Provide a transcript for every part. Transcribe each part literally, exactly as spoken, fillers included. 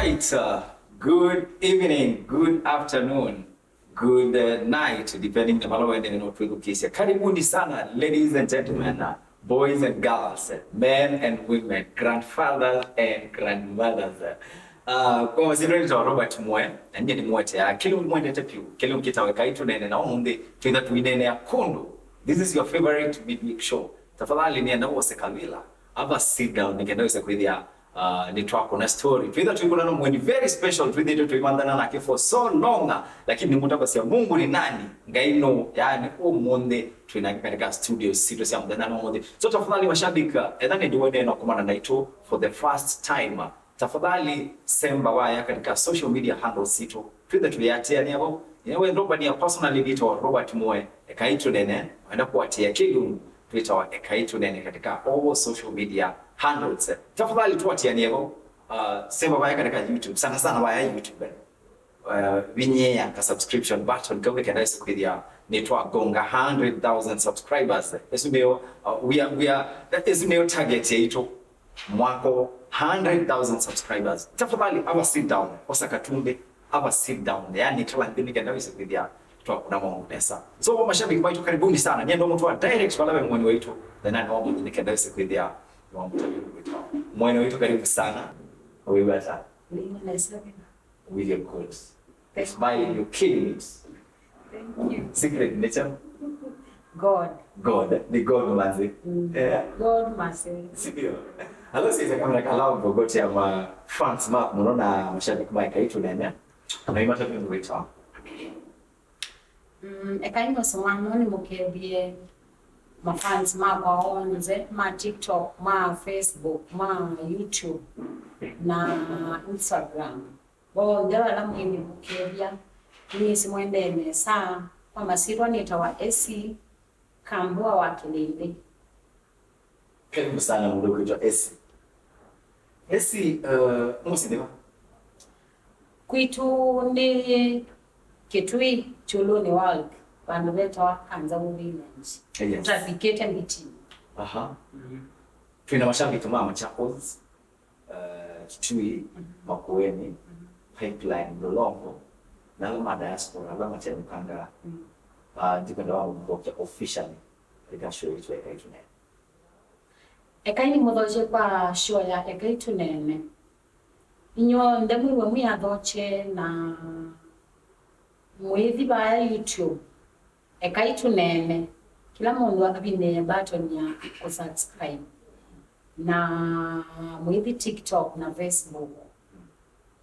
It's a good evening, good afternoon, good uh, night, depending na vala wendene no twithukisya. Karibuni sana, ladies and gentlemen, uh, boys and girls, men and women, grandfathers and grandmothers. Uh, kwa masyĩtwa nĩtawa Robert Mwe, na nyie nĩ Mwe Tea. Kĩlungu mwendete vyũ, kĩlungu kĩtawa Ekai Tũneene, na ũmũnthĩ twĩtha tũineenea kũndũ. This is your favorite midweek show. Tafadhali nĩenda wose kavila, have a sit down, nĩkenda wĩse kwĩthĩa uh, nĩtwakũna story. Twĩtha twĩkũna na mweni very special, twĩthĩtwe tũimanthana nake for so long, lakini nĩmũtavasya Mungu ni nani, Ngai nũ, yaani ũmũnthĩ twĩ nake katika studios sitũ sya mũthenya na ũmũnthĩ. So tafadhali mashabiki, uh, etha nĩndĩ wendee na kũmana naitũ for the first time, uh, tafadhali semba waya katika social media handles sitũ. Twĩthe tũyĩatĩanĩa vau. Ĩna we ndombania personally nĩtawa Robert Mwe, Ekai Tũneene, wenda kũatĩĩa kĩlungu twĩtawa Ekai Tũneene katika all social media handles. Tafadhali tũatĩanĩe vau. Uh, semba vaya katika YouTube, sana sana vaya YouTube, eh. Uh, vinyĩa ka subscription button kau nĩkenda wĩse kwĩthĩa nĩtwagonga hundred thousand subscribers. Ĩsu nĩyo, uh, we are, we are, ĩsu nĩyo target yaitũ. Mwako hundred thousand subscribers. Tafadhali, have a sit down. Osa katumbĩ, have a sit down. Yani, kala nthĩ nĩkenda wĩse kwĩthĩa twakũna maũndũ nesa. So, mashabiki maitũ, karibuni sana. Nyie ndo mũtwa direct vala ve mweni waitũ. Then I know nĩkenda wĩse kwĩthĩa mweni waitũ. Karibu sana. Wĩw'a ata? Nĩ nesa. William Court. Thank you. Smile, you kill it. Thank you. Secret nature? God. God, eh? Ni God manzi. Mm. Yeah. God manzi. Sindio? Alo sisi kama na kalamu bogote ya ma fans mark, mnaona mashabiki ma Ekai Tũneene. Na imata pia mwita. Mm, ekai nose mwana nĩmũkethie ma fans makwa onthe ma TikTok, ma Facebook, ma YouTube na Instagram. Onthe vala mwĩnĩmũkethya, nĩnĩsĩ mwendee nesa. Kwa masyĩtwa nĩtawa Esi Kambua wa Kĩlĩndĩ. Karibu sana mũndũ kwĩtwa Esi. Esi, uh, mũsyĩ nĩ va? Kwitũ nĩ Kĩtui, Kyũlũnĩ Ward, vandũ vetawa Kanzaũ Village. Yes. Ũtavikĩte Mbitini. Aha. Mm. Twĩna mashabiki ma Machakos, uh, Kitui, mhm, Makueni, mhm, Pipeline, Mlolongo, na ala ma diaspora, ala matenũkangaa. Mm. Uh, ndikwenda wamũthokya officially katika show yetu ya Ekai Tũneene. Ekai nĩmũthokye kwa show ya Ekai Tũneene. Inyw'onthe mwĩw'e mwĩathokye na mwĩthi vaya YouTube. Ekai Tũneene. Kĩla mũndũ avinyĩe button ya kũsubscribe. Na mwĩthi TikTok na Facebook.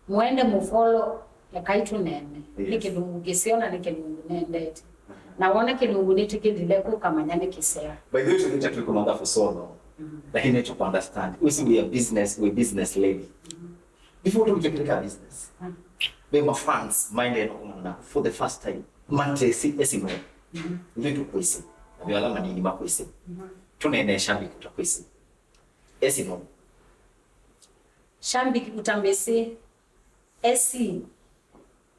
Mwende mũfollow Ekai Tũneene. Nĩ, yes, kĩlungu kĩseo na nĩ kĩlungu nendete. Aha. Na wona kĩlungu nĩtĩkĩlile kũ, ũkamanya nĩ kĩseo. By the way, tũthĩte twĩkũmantha for so long. Mhm. Lakini nĩtũkũ understand. We see we are business, we business lady. Mhm. Before tũmĩke katika business. Mhm. Ve ma fans maendee na kũmana for the first time. Matesi Esi nũ. Mhm. Ithuĩ tũkwĩsĩ. Na ve ala manini makwĩsĩ. Mhm. Tũneene shabiki tũtakwĩsĩ. Esi nũ. Shambiki ũtambĩsĩ. Esi,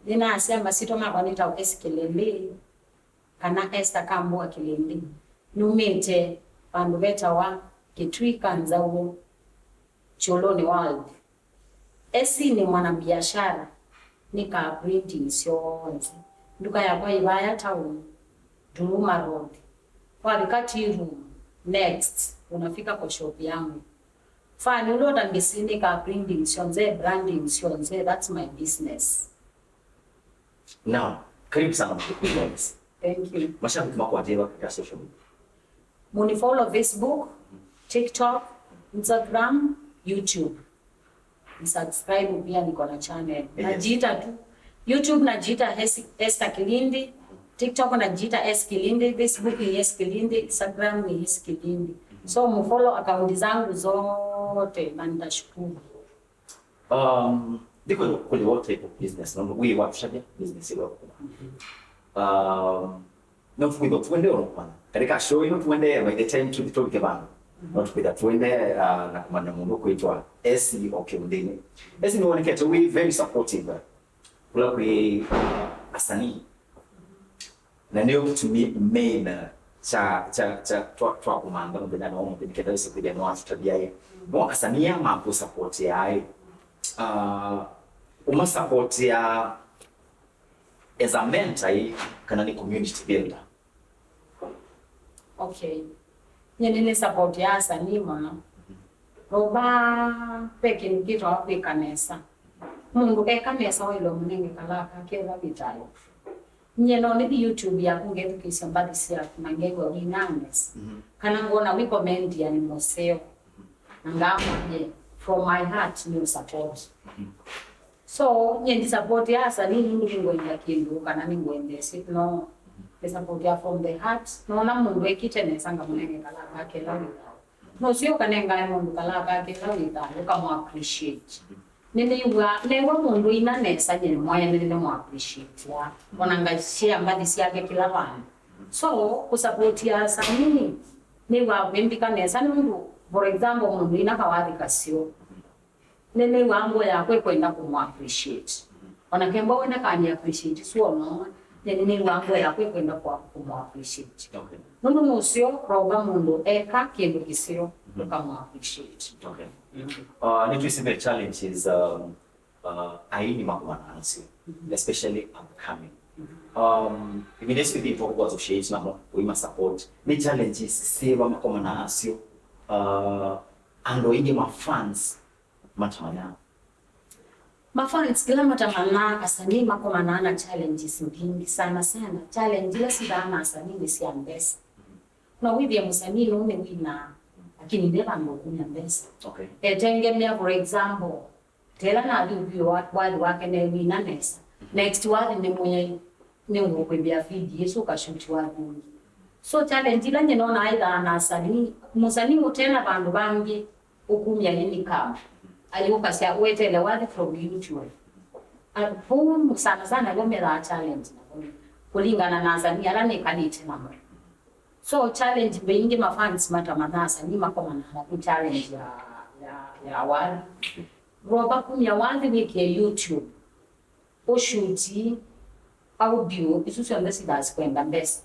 nĩnaasya masyĩtwa makwa nĩtawa Esi Kĩlĩndĩ, kana Esther Kambua Kĩlĩndĩ. Numĩte vandũ vetawa Kĩtui Kanzaũ, Kyũlũnĩ Ward. Esi nĩ mwana biashara, nĩkaa printing syonthe. Nduka yakwa yĩ vaya town, Nduruma Road. Wavika tea room, next, unafika kwa shop yangu. Fani ũla ũtambĩsĩ nĩkaa printing syonthe, branding syonthe, that's my business. Now, karibu sana mtukufu. Thank you. Mashabiki mako watewa katika social media. Munifollow Facebook, TikTok, Instagram, YouTube. Nisubscribe pia, niko na channel. Yes. Najiita tu. YouTube najiita Hes-, Esther Kĩlĩndĩ. TikTok najiita Esi Kĩlĩndĩ. Facebook ni Esi Kĩlĩndĩ. Instagram ni Esi Kĩlĩndĩ. So mfollow akaunti zangu zote na nitashukuru. Um, ndiko kuli what type of business, no we wa kushabia business ile kwa. Um, no tukwitha tuendee na kumanya. Katika show ino tuendee, by the time tu tupike bana. No tukwitha tuendee, uh, na kumanya mũndũ kwĩtwa Esi o Kĩlĩndĩ. Esi nĩwonekete we very supportive. Kula kwĩ, uh, asanii. Na nĩyo kĩtumi main, uh, kya, kya, kya, twa, twa kũmantha mũthenya na ũmũthĩ nĩkenda wĩse kwĩthĩa nĩwatũtavya ĩ. No asanii aya makũsupportia ĩ. Uh, Ũmasupportia as a mentor ĩ, kana nĩ community builder? Okay. Nyie nĩnĩ support ya asanii mũno. Rũva ve kĩndũ kĩtawa kwĩka nesa. Mũndũ eka nesa waĩlwe mũnenge kalaa kake ĩla wĩtayo. Nyie no nĩthi YouTube yaku ngethukĩĩsya mbathi syaku na ngew'a wĩna nesa. Kana ngona wĩkomendia nĩ mũseo. Na ngamwambia from my heart nĩ ũsupport. So, nyie ndisapoti asanii nũndũ nĩngwenda kĩndũ kana nĩngwendesye, no. Ndisapoti from the heart. Nona mũndũ ekĩte nesa ngamũnenge kalaa kake ĩla wĩthao. Nũseo ũkanengae mũndũ kalaa kake ĩla wĩthao, ũkamũ appreciate. Nĩnĩw'aa, neew'a mũndũ ina nesa nyie nĩmwaĩle nĩmũ appreciate. Ona ngashare mbathi syake kĩla vandũ. So, kũsapotia asanii, nĩw'aa kwĩmbĩka nesa nũndũ, for example, mũndũ ina kawathi kaseo. Nĩnĩw'aa ngoo yakwa ĩkwenda kũmũ appreciate. Ona kemba wenda kani appreciate sua ũmwe, nĩnĩw'aa ngoo yakwa ĩkwenda kwa kũmũ appreciate. Okay. Nũndũ nũseo rova mũndũ eka kĩndũ kĩseo, ũkamũ appreciate. Okay. Uh, nĩtwĩsĩ ve challenges, um, uh, aini makumanaa nasyo, especially upcoming. Um, ĩvinda ĩsu ĩthĩĩtwe kũ associate namo, ũima support. Nĩ challenges syĩva makomanaa nasyo, uh, andũ aingĩ ma fans matamanyaa? Ma fans kĩla matamanaa, asanii makomanaa na challenges mbingĩ sana sana. Challenge ila sithaa na asanii nĩ sya mbesa. No wĩthĩe mũsanii nũũ nĩwinaa, lakini nde vandũ ũkumya mbesa. Okay. Etengemea, for example, tela nathi ũvio wa- wathi wake newina nesa. Next wathi nĩmwĩe nĩngũkwĩmbĩa video ĩsu ũkashuti wathi ũngĩ. So challenge ila nyie nonaa ĩthaa na asanii, mũsanii ũtena vandũ vangĩ ũkumya income. Ayũkasya wetele wathi from YouTube. Vau sana sana vo methaa challenge namo kũlingana na asanii ala nĩkalĩte namo. So challenge mbingĩ ma fans matamanaa asanii makomanaa na ku challenge ya, ya, ya wathi. Roba kumya wathi wĩkĩe YouTube. Ũshuti, audio, isu syonthe sithaa sikwenda mbesa.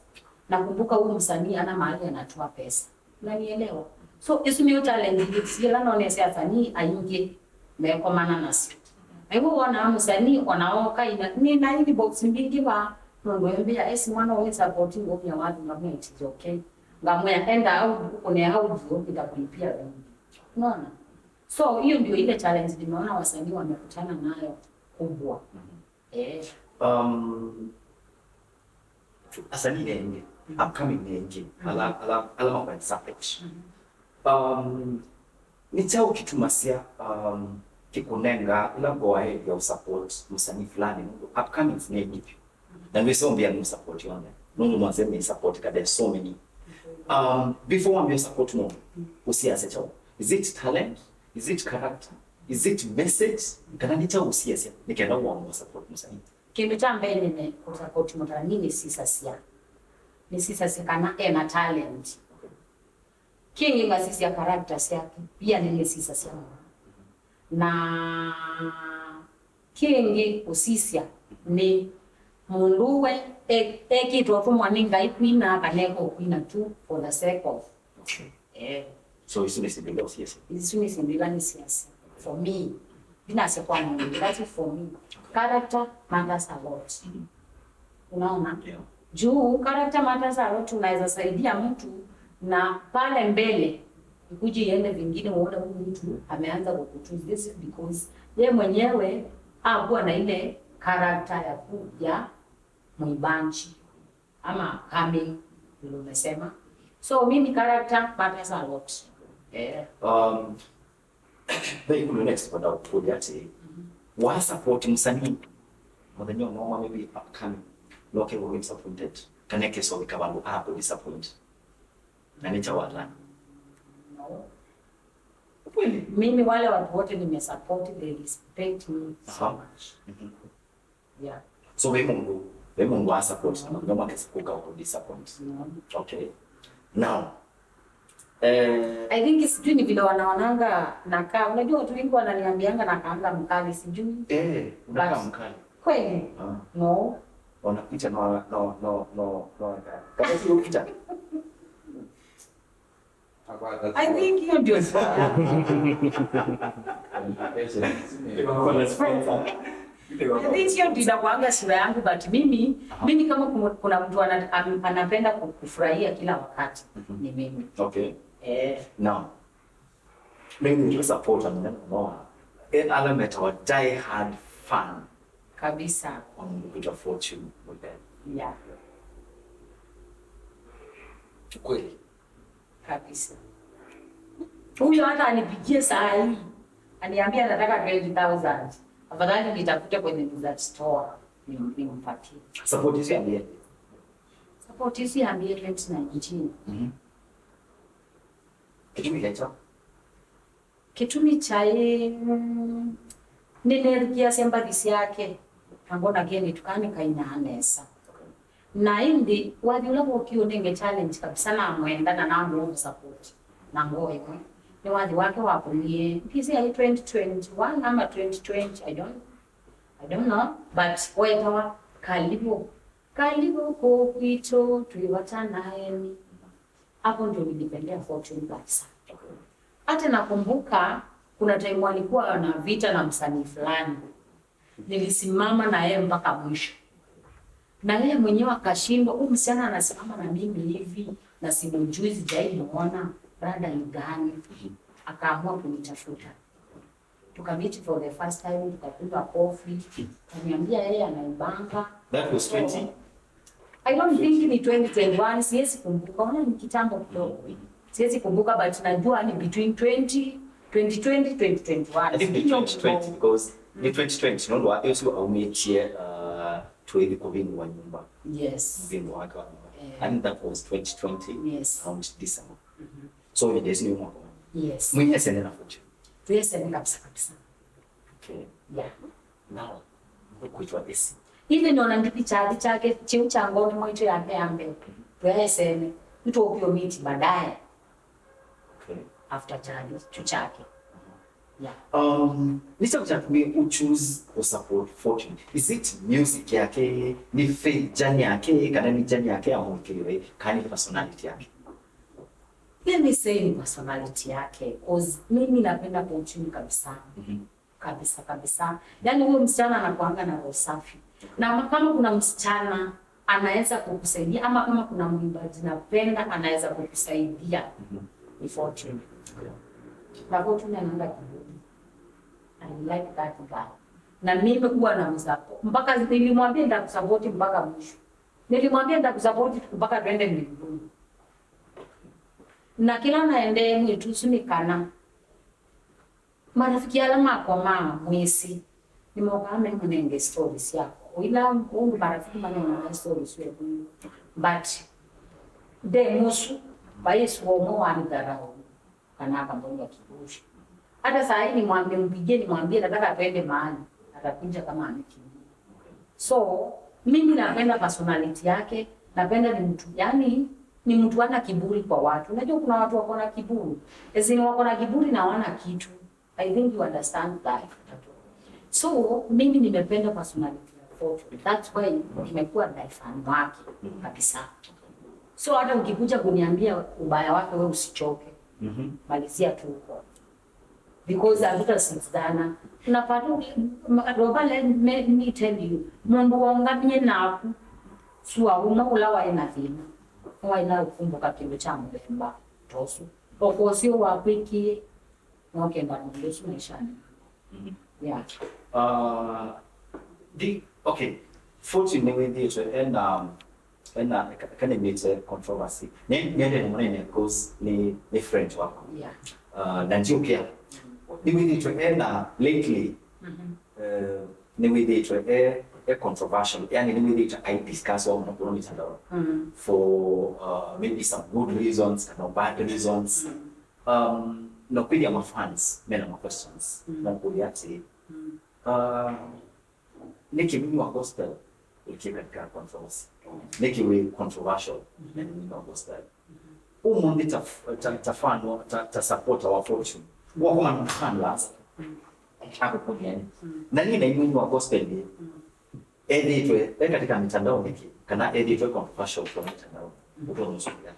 Na kumbuka huyu msanii ana mahali anatoa pesa. Unanielewa? So isu nĩ talent ila nonese asanii aingĩ mekomana nasyo. Na hivyo wona msanii onaoka ina nina inbox mbingĩ va mũndũ embĩa esi mwana ũyũ support ngomya watu ngamwĩa it is okay. Ngamwĩa enda au kune audio nitakulipia wewe. Unaona? So hiyo ndio ile challenge nimeona wasanii wamekutana nayo kubwa. Eh. Um, asanii nĩ aingĩ, upcoming nĩ aingĩ, ala, ala, ala makwenda support. Um, nĩ kyaũ kĩtumasya, um, kĩkũnenga ĩla go ahead ya support msanii fulani nũndũ upcomings nĩ aingĩ vyũ? Na ndwĩsĩ ũmbĩa nĩ support yonthe. Nũndũ mwanze nĩ support ka there's so many. Um, before wambia support mũndũ, ũsiasya kyaũ? Is it talent? Is it character? Is it message? Kana nĩ kyaũ ũsiasya nĩ kenda wambe support msanii? Kĩndũ kya mbee nene kũsapoti mũtani nĩsisasya. Nĩsisasya kana ena talent. Kĩngĩ ngasisya character syake, pia nĩnĩsisasya mũno. Na kĩngĩ kũsisya nĩ mũndũ we e- ekĩtwe ũtũmwa nĩ Ngai kwina kana eka ũkwina tu for the sake of. Eh. So isu nĩ syĩndũ ila ũsiasya? Isu nĩ syĩndũ ila nĩsiasya. For me. Ndinasya kwa mũndũ, that's it for me. Character matters a lot. Unaona? Yeah. Juu character matters a lot, unaweza saidia mtu na pale mbele ikuje iende vingine, uone huyu mtu ameanza kukutusi. This is because ye mwenyewe hakuwa na ile character ya ku- ya mwimbaji ama coming vile umesema. So mimi character matters a lot. Eh. Um, Ve ĩkũlyo next kwenda kũkũlya atĩĩ, wa support mũsanii mũthenya ũmwe maybe upcoming, no kethwa wĩ disappointed kana ekesa ũvika vandũ akũ disappoint? Na nĩ kyaũ watana? No. Kweli? Mimi wale watu wote nimesupport, they respect me so much. Yeah. So ve mũndũ, ve mũndũ wa support na mũthenya ũmwe akesa kũka kũ disappoint? No. Okay. Now, eh, I think sijui ni vile wanaonanga nakaa. Unajua watu wengi wananiambianga nakaanga mkali, sijui. Eh, unakaa mkali. Kweli? Ah. No. Ona picha no no no no no. Kama sio picha. I think hiyo ndio. Kuna sponsor. I think hiyo ndio inakuanga sura yangu, but mimi, mimi kama kuna, kuna mtu ana, am- anapenda ku- kufurahia kila wakati, ni mimi. Okay. Eh, Now, mimi ndio support and then no. E ala metawa die hard fan kabisa. On Kuta Fortune with them. Yeah, Kweli. kabisa. Huyo hata anipigie saa hii, aniambia anataka twenty thousand. Afadhali nitafute kwenye dessert store, ni- nimpatie. Support hizi ambie. Support hizi ambie twenty nineteen. Mhm. Kitu kile cha Kĩtumi kyaĩ, mm, nĩneethukĩĩasya mbathi syake, na ngona kĩndũ tũkanĩkainaa nesa. Na ĩndĩ wathi ũla wookie ũnenge challenge kabisa, namwenda na namũomba support na ngoo ĩmwe. Nĩ wathi wake wakonie, ndĩsĩ yaĩ twenty twenty-one ama twenty twenty, I don't, I don't know, but wetawa Karibu, Karibu Kũũ Kwitũ, Twĩ Vata na Aeni. Hapo ndio nilipendea Fortune kabisa. Hata nakumbuka kuna time walikuwa na vita na msanii fulani, nilisimama na yeye mpaka mwisho, na yeye mwenyewe akashindwa. Huyu msichana anasimama na mimi hivi na simjui, sijai muona, rada ni gani? Akaamua kunitafuta, tukamiti for the first time, tukakunywa coffee, kaniambia yeye anaibanga. That was twenty. I don't think ni twenty twenty-one, siwezi kumbuka, ona ni kitambo kidogo, siwezi kumbuka, but najua ni between twenty, twenty twenty, twenty twenty-one. I think ni twenty twenty because ni twenty twenty no ndo ayo sio aumetie uh, twĩthi kũvingwa nyũmba. Yes. Kũvingwa wake wa nyũmba. Eh. I think that was twenty twenty Yes. Around December. So it is new mwaka. Yes. Mwenye sene na Fortune. Tuyeseme kabisa kabisa. Okay. Yeah. Now, kuitwa esi. Even ona ndipi chali chake chiu cha ngoni mwaitũ yake ya mbee. Tuyeseme. Mtu ukio miti baadaye. Okay. After chali chu chake. Yeah. Um, nĩ kyaũ kyatumie u choose kũ support Fortune? Is it music yake, nĩ faith journey yake, kana nĩ journey yake ya mũĩkĩĩo, kana nĩ personality yake? Let me say ni personality yake, cause mimi napenda Fortune kabisa. Mhm. Kabisa kabisa. Yaani huyo msichana anakuanga na roho safi. Na kama kuna msichana anaweza kukusaidia, ama kama kuna mwimbaji napenda anaweza kukusaidia, ni Fortune. Na Fortune anaenda kiburi. I like that guy. Na mimi huwa namsupport. Mpaka nilimwambia nitakusupport mpaka mwisho. Nilimwambia nitakusupport mpaka twende mbinguni. Na kĩla naendee mwĩĩtu ũsu nĩ kana marafiki ala makwa ma mwĩsĩ nĩmokaa memũnenge story syakwa. O ila ũndũ marafiki maneenaga story syetu, but nde mũsu, vai ĩsu ũmwe wanĩtharau kana akambonywa kiburi. Hata saa hii nimwambie, mpigie nimwambie nataka twende mahali, atakuja kama amekiburi. So mimi napenda personality yake, napenda ni mtu, yani, ni mtu ana kiburi kwa watu. Unajua kuna watu wako na kiburi, as in wako na kiburi na wana kitu. I think you understand that. So mimi nimependa personality ya Fortune, that's why nimekuwa die fan wake kabisa. So hata ukikuja kuniambia ubaya wake, we usichoke, Mhm. malizia tu huko, because hatutasikizana. Unapata uli- ma- Roba, let me, me tell you, mũndũ waũngamie naku, sua ũmwe ũla waĩ na thĩna, nĩwaĩla ũkumbũka kĩndũ kya mũthemba ta ũsu. Oko ũsio wakwĩkie, nokenda mũndũ ũsu maishanĩ. Mhm. Yeah. Uh, the, okay, Fortune nĩwĩthĩĩtwe ena ena kanĩmĩte controversy. Nĩ nĩende mũnene cause nĩ nĩ friend wako. Yeah. Uh, na ndiũkĩa. Nĩwĩthĩĩtwe ena lately. Mhm. Uh, nĩwĩthĩĩtwe e, e controversial. Yani nĩwĩthĩĩtwe ai discuss wa mũno kũno mitandao. Mm. For uh, maybe some good reasons, kana bad reasons. Mm. Um, no kwĩthĩa ma fans mena ma questions. Mm. Na kũlya atĩ Mm. uh, nĩkĩ mũini wa gospel ũikie katika controversy? Nĩkĩ wĩ controversial na nĩ mũini wa gospel? Ũmũnthĩ ta, ta, ta fan wa, ta, ta supporter wa Fortune, wakomana na fan wa Asa akũkũniani. Na nĩ na mũini wa gospel ĩ ethĩĩtwe e katika mitandao nĩkĩ, kana ethĩĩtwe controversial kwa mitandao? Ũtũnũsũkĩa.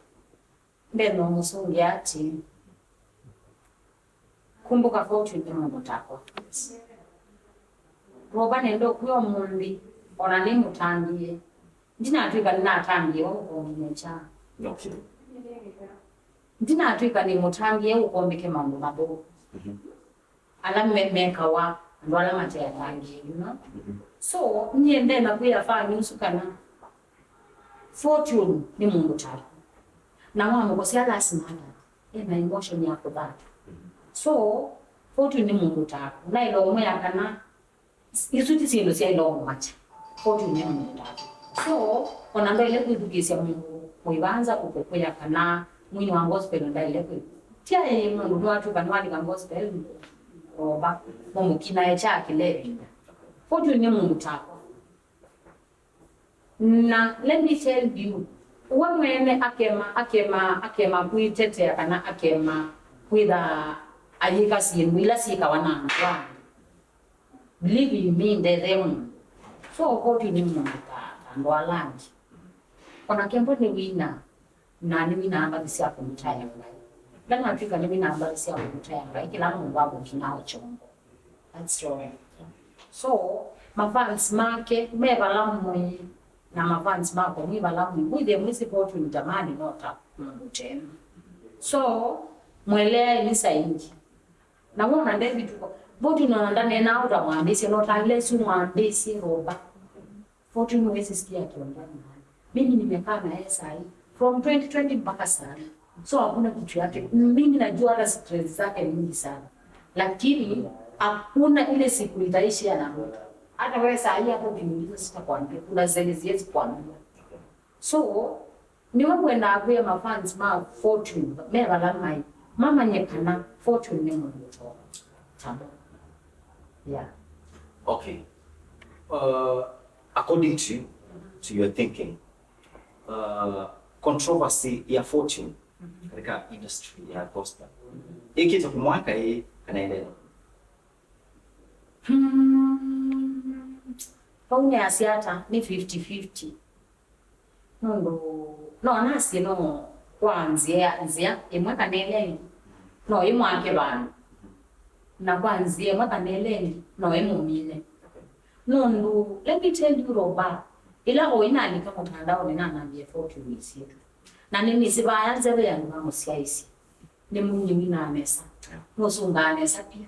Ndenũmũsũngĩa atĩ, kumbuka Fortune nĩ mũndũ takwa. Roba nenda ũkwĩa ũmũnthĩ, ona nĩ mũtangĩĩe. Ndinatw'ĩka nĩnatangĩĩwa ũkombi mekya. Okay. Ndinatw'ĩka nĩ mũtangĩĩe ũkombĩke maũndũ mathũku. Mhm. Ala me-, mekawa andũ ala mate atangĩĩe, you know? Mhm. So, nyie ndenda kwĩa family ũsu kana Fortune nĩ mũndũ taku. Na wamũkosea lasima ata, ena emotion ya kũthata. Mhm. So, Fortune nĩ mũndũ taku. Naĩle ũmwĩa kana isu ti syĩndũ syaĩle ũmũmakya. Fortune nĩ mũndũ taku. So, ona ndaĩle kwĩthukĩĩsya mũndũ mũivanza kũkũkwĩa kana mwini wa gospel ndaĩle kwĩ. Ti aĩ mũndũ nĩwatw'ĩka nĩwalika gospel, Roba, mũmũkinae kya kĩla ĩvinda. Fortune nĩ mũndũ takwa. Na let me tell you, we mwene akema, akema, akema kwĩtetea kana akema kwĩtha ayĩka syĩndũ ila syĩkawa na andũ angĩ. Believe in me, ndethe mũndũ. So, Fortune nĩ mũndũ ta, ta andũ ala angĩ. Ona Kembo nĩ wina, na nĩwinaa mbathi sya kũmũtaĩa Ngai. Ndanatw'ĩka nĩwinaa mbathi sya kũmũtaĩa Ngai, kĩla mũndũ amũkinaa kyongo. That's all. So, mafans make me vala mwĩ, na mafans makwa mwĩ vala mwĩ, mwĩthĩe mwĩ support Fortune, tamani no ta mũndũ tena. So, mweleae nĩ saingi. Na wona David ko, Fortune ona ndaneenaa ũtamwambĩĩsye, no ta lesi mwambĩĩsye Roba. Fortune huwezi sikia akiongea mahali. Mimi nimekaa na yeye saa hii. From twenty twenty mpaka saa hii. So hakuna kitu yake. Mimi najua hata stress zake ni nyingi sana. Lakini hakuna ile siku nitaishi anarudi. Hata wewe saa hii hapo ukiniuliza sitakwambia. Kuna zenye siwezi kuambia. So, nĩwe ngwendaa kwĩa mafans ma Fortune me vala maĩ, mamanye kana Fortune nĩ mũndũ to tamo. Yeah. Okay. Uh, according to you, to your thinking, uh, controversy ya Fortune katika industry ya gospel ĩkĩte kũmwaka ĩ kana ĩndena? Hmm. Vau nĩasya ata, nĩ fifty fifty. Nũndũ no nasye no kwa nzĩa, nzĩa ĩmwe kana ĩla ĩngĩ, no ĩmwake vandũ. Na kwa nzĩa ĩmwe kana ĩla ĩngĩ, no ĩmũmine. Nũndũ, let me tell you, Roba, ĩla o inalika mũtandaonĩ nanambie Fortune isyĩtwa. Na nĩnĩsĩ vaya nzeve ya andũ mamũsyaĩsye. Nĩ mwini wĩnaa nesa. Yeah. Nũsũngaa nesa pia.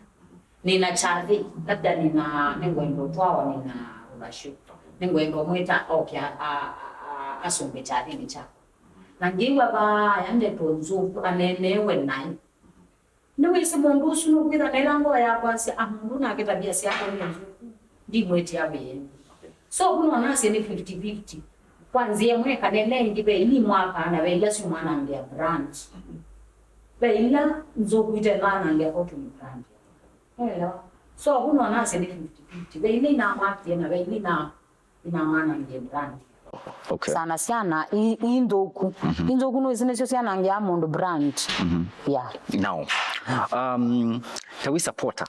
Nĩna kyathĩ, labda nĩna, nĩngwenda ũtwawa, nĩna rũracio. Nĩngwenda ũmwĩta oke a, a, a, asũnge kyathĩnĩ kyakwa. Na ngĩw'a vaya ndeto nzũku aneeneewe naĩ. Nĩwĩsĩ mũndũ ũsu nũkwĩtha nena ngoo yakwa asya, "A, mũndũ nake tabia syakwa nĩ nzũku. Ndimwĩtĩa wĩeni." So, kũnonasya nĩ fifty fifty. Kwa nzĩa ĩmwe kana ĩla ĩngĩ, ve ila imwakaa na ve ila syũmanangĩa brand. Ve ila nzũku itenanangĩa Fortune brand. Nĩelewa? So, kũnonasya nĩ fifty fifty. Ve ila inamwakie na ve ila ina-, inamwanangĩa brand. Okay. Sana sana i, i nthũku. Mhm. I nthũku nĩwĩsĩ nĩsyo syanangĩa mũndũ brand. Mhm. Yeah. Now, um, ta wĩ supporter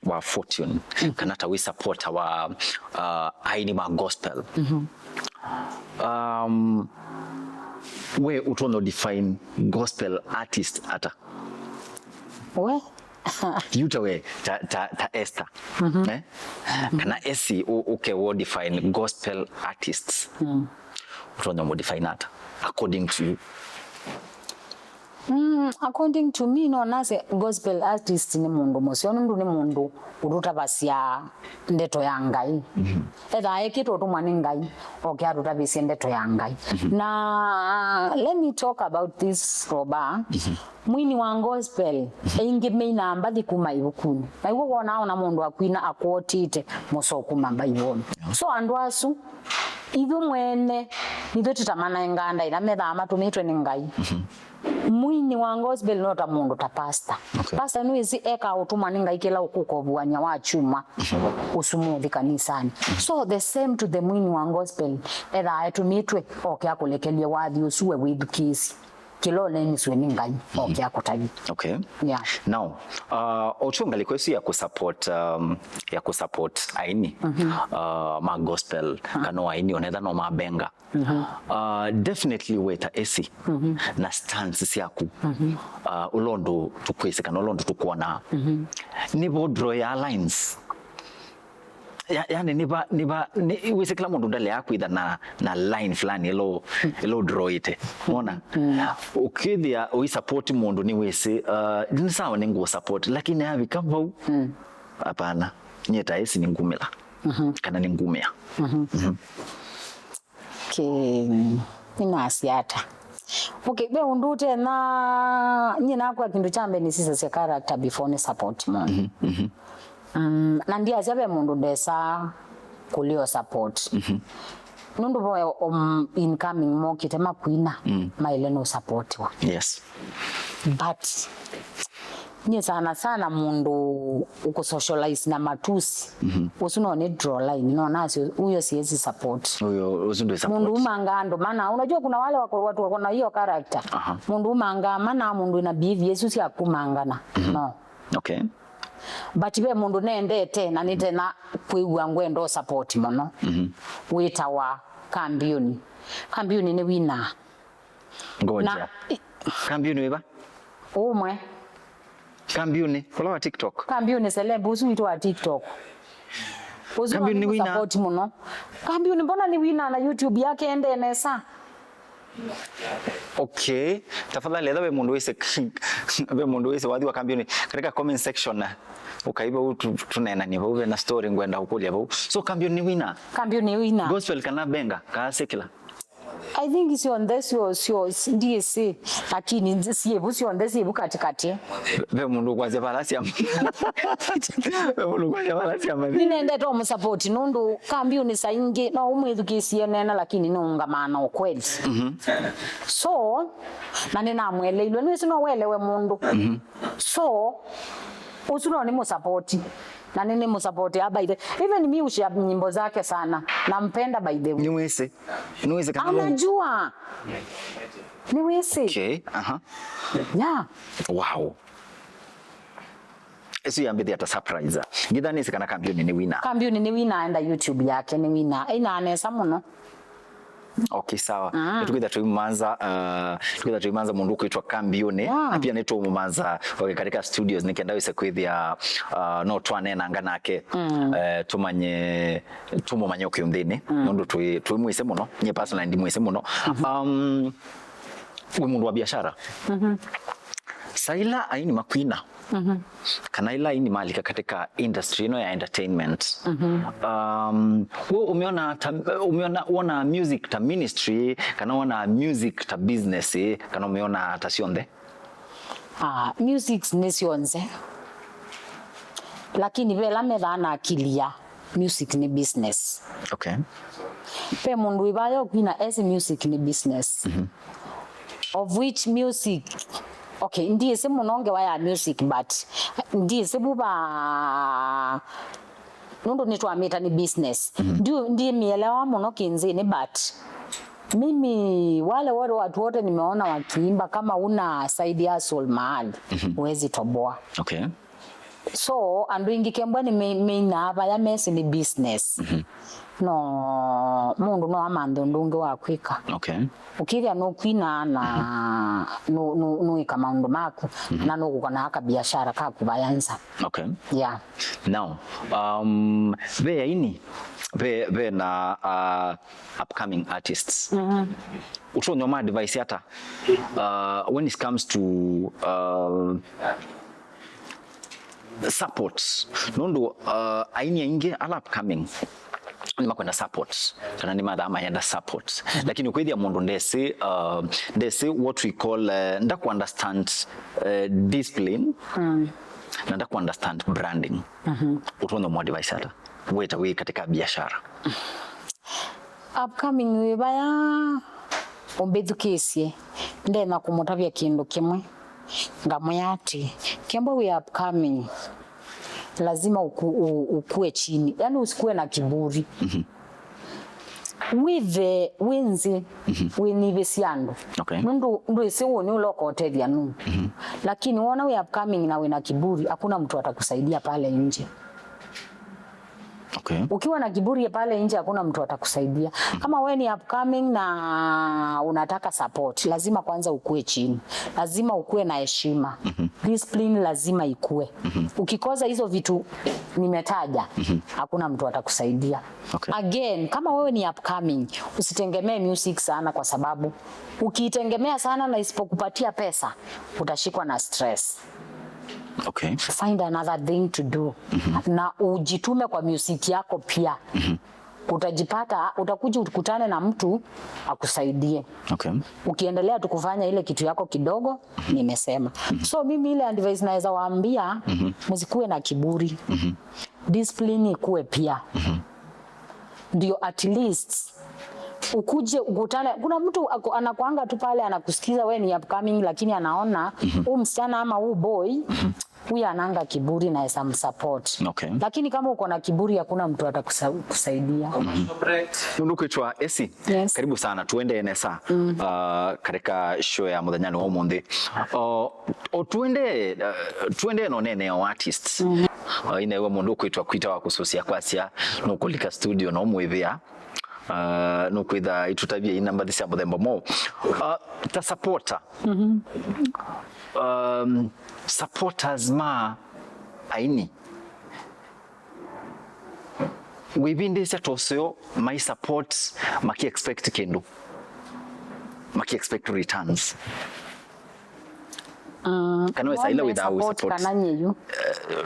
wa Fortune, kana ta wĩ supporter wa, uh, aini ma gospel. Um, we ũtonya define gospel artist ata? We? Yu ta we, ta, ta, ta Esther. Eh? Kana Esi, ũ-, ũke wo define gospel artists. Ũtonya mo define ata, according to you? Mm, according to me, no nase gospel artist nĩ mũndũ mũseo, nũndũ nĩ mũndũ ũtũtavasya ndeto ya Ngai. Ethaa ekĩtwe ũtũmwa nĩ Ngai, oke atũtavĩsye ndeto ya Ngai. Na let me talk about this, Roba. Mwini wa gospel, aingĩ meinaa mbathi kuma ivukunĩ. Na iw'o wonaa ona mũndũ akwina akwotĩte mũsoo kuma Mbaivonĩ. So andũ asu, ithyĩ mwene, nithyĩ tũtamanengaa ndaĩa, methaa matũmĩtwe nĩ Ngai. Mwini wa gospel no ta mũndũ ta pastor. Okay. Pastor nĩwĩsĩ ekaa ũtũmwa nĩ Ngai kĩla ũkũka ũvuany'a wa kyumwa ũsu mũthi kanisanĩ. So the same to the mwini wa gospel, ethaa etũmĩtwe oke akũlekelye wathi ũsu we wĩthukĩĩsye. Kĩla ũneenisw'e nĩ Ngai, oke akũtavye. Okay. Yeah. Now, uh, ũtw'e ngalĩko ĩsu ya kũsupport, um, ya kũsupport aini, uh, ma gospel, kana o aini onetha no mabenga. Uh, definitely wĩ ta Esi na stance syaku. Uh, ũla ũndũ tũkwĩsĩ kana ũla ũndũ tũkwonaa. Nĩ vo draw ya lines. Ya, yani, nĩ va, nĩ va, nĩ, wĩsĩ kĩla mũndũ ndaleaa kwĩtha na, na line fulani ĩla ũ-, ĩla ũdrawĩte. Wona? Ũkĩthĩa ũisupport mũndũ nĩ wĩsĩ, uh, nĩ sawa nĩ ngũ support, lakini avika vau, hapana, nyie ta ĩsi nĩ ngumĩla. Kana nĩ ngumĩa. Okay, nĩnasya ata? Okay, ve ũndũ ũtena, nyie nakwa kĩndũ kya mbee nĩsisasya character before nĩ support mũndũ. Mm, na ndiasya ve mũndũ ndesa kũlio support. Nũndũ vo, um, incoming mokĩte makwina, maĩle nũ supportiwa. Yes. But nyie sana sana mũndũ ũkũ socialize na matusi, ũsu no nĩ draw line, no nasyo uyo siwezi support. Uyo, ũsu ndwĩ support. Mũndũ umanga andũ mana, unajua kuna wale wako, watu wako na hiyo character. Aha. Mũndũ umanga mana, mũndũ ina behavior isu sya kumangana. No. Okay. But ve mũndũ nendete na nĩtena kwĩw'a ngwenda ũ support mũno. Wĩtawa Kambiuni. Kambiuni nĩ winaa. Ngoja. Na Kambiuni wĩva? Ũmwe. Kambiuni, ũla wa TikTok. Kambiuni celeb ũsu witũ wa TikTok. Ũsu Kambiuni nĩ winaa. Support mũno. Kambiuni mbona nĩ winaa na YouTube yake ende nesa? Okay, tafadhali, etha ve mũndũ wĩsĩ, ve mũndũ wĩsĩ wathi wa Kambiuni, katika comment section, ũkai vau tu-, tũneenanie vau, ve na story ngwenda ũkũlya vau. So Kambiuni nĩ winaa? Kambiuni nĩ winaa. Gospel kana benga, kana secular? I think syonthe syo, syo, ndiĩsĩ, lakini syĩvu syonthe syĩvu katĩkatĩ. Ve mũndũ kwasya vala syama. Ve mũndũ kwasya vala syama. Nĩnendete ũmũsupport nũndũ Kambiuni saa ingĩ no ũmwĩthukĩĩsye nena, lakini nĩũngamaa na ũkweli. So, na nĩnamweleilwe, nĩwĩsĩ no welewe mũndũ. So, ũsu no nĩmũsupport. Na nĩnĩmũsupport by the, even mi ushare nyimbo zake sana. Nampenda by the way. Nĩwĩsĩ. Nĩwĩsĩ kana no- Anajua. Nĩwĩsĩ. Okay, aha. Yeah. Wow. Ĩsu yambĩthĩa ta surprise. Ngitha nĩsĩ kana Kambiuni nĩ winaa. Kambiuni nĩ winaa, enda YouTube yake nĩ winaa. Ĩnaa nesa mũno. Okay, sawa. Nĩtũkwĩtha tũimanza, uh, tũkwĩtha tũimanza mũndũ ũkwĩtwa Kambiuni. Yeah. Na pia nĩtũmũmanza oke katika studios nĩkenda wĩse kwĩthĩa, uh, no twaneenanga nake. Eh, tũmanye, tũmũmanye ũkĩ nthĩnĩ. Nũndũ twĩ, twĩmwĩsĩ mũno. Nyie personally ndimwĩsĩ mũno. Um, wĩ mũndũ wa biashara. Saa ila aini makwina, kana ila aini malika katika industry ĩno ya entertainment, um, we umeona ta, umeona, wona music ta ministry, kana wona music ta business, kana umeona ta syonthe? Ah, music nĩ syonthe. Lakini ve ĩla methaa na akili ya music nĩ business. Okay. Ve mũndũ wĩ vaya ũkwina esi music nĩ business. Of which music, okay, ndiĩsĩ mũno ngewa ya music, but ndiĩsĩ vu va, nũndũ nĩtwamĩta nĩ business. Ndi, ndimĩelewa mũno kĩnzĩnĩ, but mimi wale wote, watu wote nimeona wakiimba, kama una side hustle mahali, huwezi toboa. Okay. So, andũ aingĩ kembwa nĩ me-, meinaa vaya mesĩ nĩ business. No, mũndũ no amanthe ũndũ ũngĩ wa kwĩka. Okay. Ũkĩthĩa nũkwina na nũ-, nũ-, nũĩka maũndũ maku, na nũkũkana aka biashara kaku vaya nza. Okay. Yeah. Now, um, ve aini, ve, ve na, uh, upcoming artists. Ũtonya ma advice ata, uh, when it comes to, uh, support. Nũndũ, uh, aini aingĩ ala upcoming nĩmakwenda support, kana nĩmathaa mayenda support. Lakini ũkwĩthĩa mũndũ ndesĩ, uh, ndesĩ what we call, uh, ndaku understand, uh, discipline, na ndaku understand branding. Ũtonya mwa advice ata? Weta wĩ katika biashara. Upcoming wĩ vaya ũmbĩthukĩĩsye, ndenda kũmũtavya kĩndũ kĩmwe. Ngamwĩa atĩ, kembwa wĩ upcoming, lazima uku-, u-, ukue chini. Yaani usikuwe na kiburi. Wĩthe wĩ nzĩ, wĩnyivĩsye andũ. Okay. Nũndũ ndwĩsĩ ũnĩ ũla ũkotethya nũũ. Lakini wona wĩ upcoming na wĩna kiburi, hakuna mtu atakusaidia pale nje. Okay. Ukiwa na kiburi pale nje, hakuna mtu atakusaidia. Kama wewe ni upcoming na unataka support, lazima kwanza ukue chini. Lazima ukue na heshima. Discipline lazima ikue. Ukikosa hizo vitu nimetaja, hakuna mtu atakusaidia. Okay. Again, kama wewe ni upcoming, usitegemee music sana, kwa sababu ukiitegemea sana na isipokupatia pesa, utashikwa na stress. Okay. Find another thing to do. Na ujitume kwa music yako pia. Utajipata, utakuja ukutane na mtu akusaidie. Okay. Ukiendelea tu kufanya ile kitu yako kidogo, nimesema. So mimi ile advice naweza waambia, msikuwe na kiburi. Discipline ikuwe pia. Ndio at least ukuje ukutane. Kuna mtu ako- anakuanga tu pale anakusikiza wewe ni upcoming, lakini anaona huu msichana ama huu boy, huyu ananga kiburi, naweza msupport. Okay. Lakini kama uko na kiburi, hakuna mtu atakusaidia. Mũndũ kwĩtwa Esi. Yes. Karibu sana, tuende nesa uh, katika show ya mũthenyanĩ wa ũmũnthĩ. O, o tuende, uh, tuende no nene o artist. Uh, ine we mũndũ kwĩtwa kwita wa kũsũsya kwasya, nũkũlika studio no mwĩvĩa. Uh, nũkwĩtha itũtavye ina mbathi sya mũthemba mwaũ. Uh, ta supporter. Um, supporters ma aini. Wĩvindĩsya toseo mai support maki expect kĩndũ. Maki expect returns. Mm, kana wesa ila wĩthaa support kana nyeyu.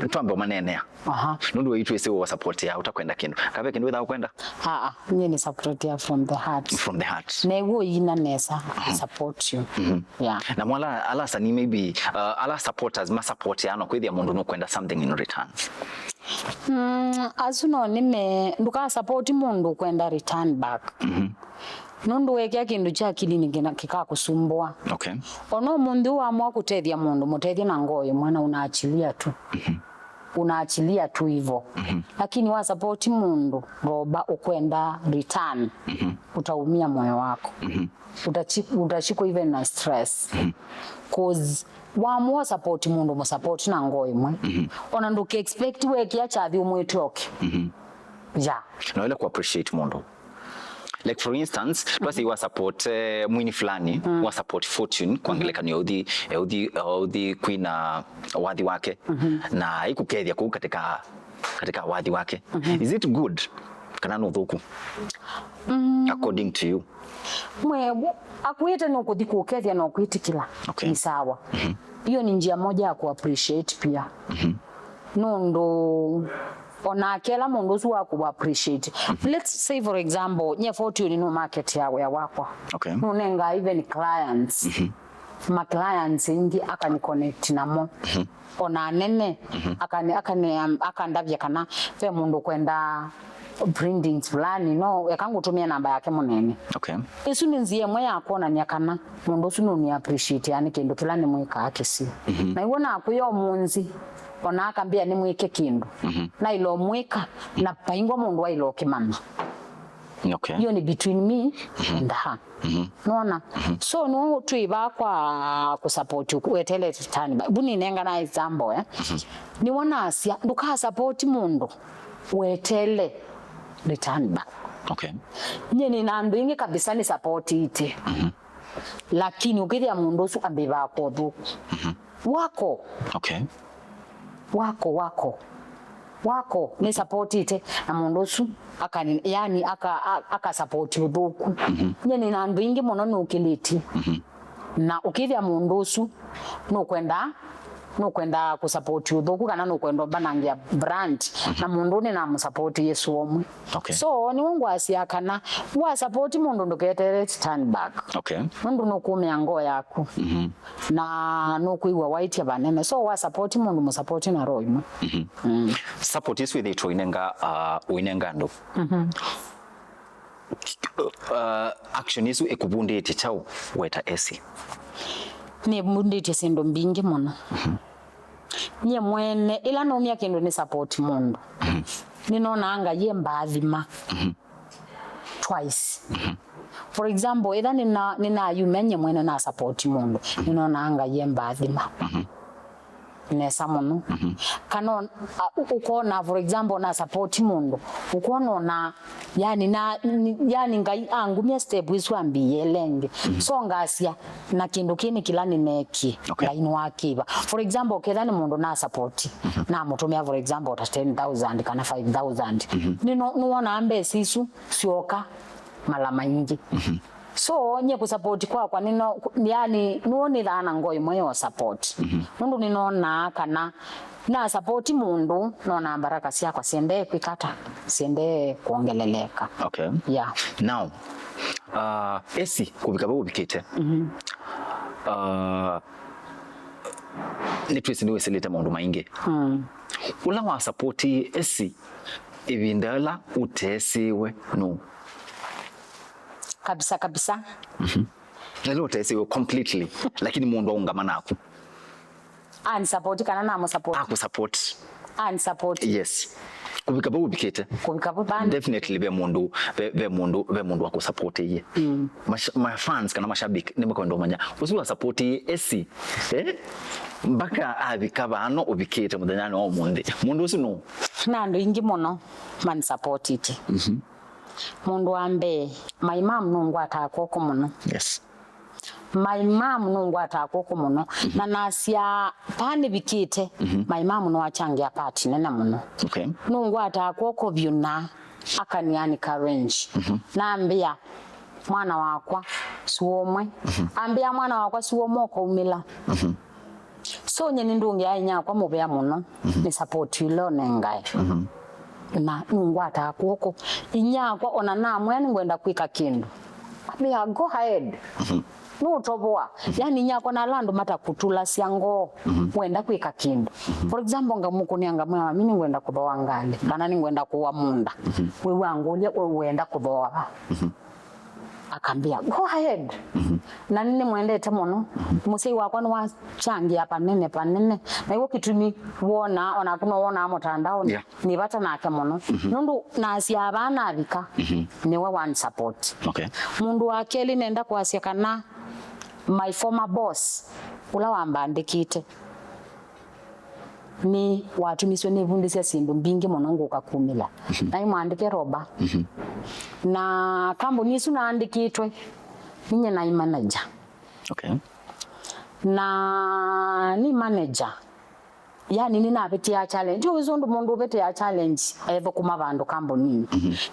Eh, twambe ũmaneenea. Aha. Nũndũ wĩitwĩsĩ wa support ya ũtakwenda kĩndũ. Kave kĩndũ wĩthaa ũkwenda? Aa, nye nĩ support ya from the heart. From the heart. Neguo ina nesa support you. Yeah. Na mwala ala sani maybe uh, ala supporters ma support ya no kwĩthĩa mũndũ nũkwenda something in return. Mm, asu no nime nduka support mũndũ kwenda return back. Nũndũ wekĩa kĩndũ kya akilini kĩna- kĩkakũsumbũa. Okay. Ona ũmũnthĩ ũamua kũtethya mũndũ, mũtethye na ngoo ĩmwe na unaachilia tu. Unaachilia tu hivyo. Lakini wa support mũndũ roba ũkwenda return, utaumia moyo wako. Utachi- utashikwa even na stress. Cause wamua support mũndũ, mũsupport na ngoo ĩmwe. Ona ndũke expect wekĩa kyathi ũmwĩte oke. Yeah. Na wele ku appreciate mũndũ. Like for instance, twasi wa support eh, mwini fulani, wa support Fortune kwa ngelekany'o ya ũthi ya ũthi ya ũthi kwina wathi wake na ikukethia kuu katika katika wathi wake. Is it good kana no thuku? According to you. Mwe akwĩte no kuthi kukethia no kwitikila. Okay. Ni sawa. Hiyo ni njia moja ya ku appreciate pia. Nũndũ onake ĩla mũndũ ũsu wa kũ appreciate. Let's say for example, nye Fortune no market ya wĩa wakwa. Okay. Nũnenga even clients. Ma clients ingĩ akani connect namo. Ona anene akani akani um, akandavya kana ve mũndũ kwenda printings fulani, no eka ngũtũmĩa namba yake mũnene. Okay. Ĩsu nĩ nzĩa ĩmwe ya kwonany'a kana mũndũ ũsu nũni appreciate yani kĩndũ kĩla nĩmwĩkaa kĩsio. Na iw'o nakwĩa ũmũnthĩ, ona akambĩa nĩmwĩke kĩndũ, naĩle ũmwĩka na vaingwa mũndũ waĩle ũkĩmanya. Okay. Hiyo ni between me and her. Nona? So no twĩ vaa kwa kusupport weteele return back. Bu ninengana example eh. Niwonasya ndukasupport mũndũ weteele return back. Okay. Nye nĩ na andũ ingĩ kabisa ni supportĩte. Lakini ũkĩthĩa mũndũ ũsu ambĩvaa kwa ũthũku. Wako. Okay. Wako wako wako nĩ supportĩte na mũndũ ũsu akani yani aka a- aka support ũthũku. Nye nĩ na andũ ingĩ mũno nũkĩlĩtie. Na ũkĩthĩa mũndũ ũsu nũkwenda nũkwenda kũsupport ũthũku kana nũkwenda ũbanangia brand na mũndũ nĩ na mũsupport Yesu omwe. Okay. So nĩw'o ngwasya kana wa support mũndũ ndũketere turn back. Okay. Nũndũ nũkũmĩa ngoo yaku. Na nũkwĩw'a waĩtya vanene. So wa support mũndũ mũsupport na roho ĩmwe. Support ĩsu ĩthĩtwe ũinenga uh, ũinenga andũ. Uh, action ĩsu ĩkũvundĩtye kyaũ weta Esi? Nĩvundĩtye syĩndũ mbingĩ mũno. Nyie mwene ĩla naumya kĩndũ nĩ support mũndũ, nĩnonaa Ngai e mbaathima twice. For example, ĩtha nĩna nĩnayumya nyie mwene na support mũndũ, nĩnonaa Ngai e mbaathima. nesa mũno. Kana on-, a, u-, ũkona, for example, na support mũndũ, ũkona ona, yani, na, ni-, yani, Ngai angumya step isu ambĩĩe ĩla ĩngĩ. So ngasya, na kĩndũ kĩĩ nĩ kĩla nĩneekie, okay, Ngai nĩwakĩva. For example, ketha nĩ mũndũ na support, namũtũmĩa, for example, ta ten thousand kana five thousand. Nĩno-, nĩwonaa mbesa isu syoka mala maingĩ. So, nyie kũsupport kwakwa nĩno, yani, nũũ nĩthaa na ngoo ĩmwe ya support. Nũndũ nĩnonaa kana na support mũndũ, nonaa baraka syakwa siendee kwĩka ata, siendee kwongeleleka. Okay. Yeah. Now, uh, esi kũvika vau ũvikĩte, uh, nĩtwĩsĩ nĩwĩsĩlĩte maũndũ maingĩ. Ũla wa support esi ĩvinda ĩla ũteesĩwe nũũ? Kabisa, kabisa. Na ĩla ũteesĩwe completely, lakini mũndũ aũngama naku. Ani support kana namũ support? Akũ support. Ani support. Yes. Kũvika vau ũvikĩte. Kũvika vau bani. Definitely ve mũndũ, ve, ve mũndũ, ve mũndũ akũ support ĩye. Mash-, ma fans kana mashabiki nĩmakwenda ũmanya ũsu wa support ĩye esi, eh? Mpaka avika vano ũvikĩte mũthenyanĩ wa ũmũnthĩ. Mũndũ ũsu nũ? Na andũ ingĩ mũno man supportĩte. Mũndũ wa mbee, my mom nũngwataa kw'oko mũno. Yes. My mom nũngwataa kw'oko mũno. Na nasya, paa nĩvikĩte, my mom nĩwachangĩa part nene mũno. Okay. Nũngwataa kw'oko vyũ na akani encourage. Nambĩa, mwana wakwa, suomwe. Ambĩa, mwana wakwa, suomwe ũkaumĩla. So, nye nĩndũngĩaa inyakwa mũvea mũno, nĩ support ĩla ũnengae. Na nũngwataa kw'oko. Inyakwa ona namwĩa nĩngwenda kwĩka kĩndũ, ambĩa, go ahead. Nũtovoa. Yani, inyakwa na ala andũ matakũtũlasya ngoo, wenda kwĩka kĩndũ. For example, ngamũkũnĩa ngamwĩa, mami, nĩngwenda kũthooa ngalĩ, kana nĩngwenda kũũa mũũnda. Wĩw'a angũlya, we wenda kũthooa va? Akambĩa, go ahead. Na nĩnĩmwendete mũno. Mũsyai wakwa nĩwachangĩa panene panene. Na ĩw'o kĩtumi wonaa, onaku no wonaa mũtandaonĩ. Yeah. Nĩ vata nake mũno. Nũndũ nasyaa vaa navika, nĩwe wan support. Okay. Mũndũ wa kelĩ nenda kwasya kana my former boss, ũla wambandĩkĩte, nĩ watumiswe nĩvundĩsya syĩndũ mbingĩ mũno ngũka kumĩla. Naĩ mwandĩke Roba. Na kambuni isu naandĩkĩtwe, ninye naĩ manager. Okay. Na nĩ manager, yani nĩnavĩtĩaa challenge. Ndio wĩsĩ ũndũ mũndũ ũvĩtĩaa challenge ethũkũma vandũ kambuninĩ.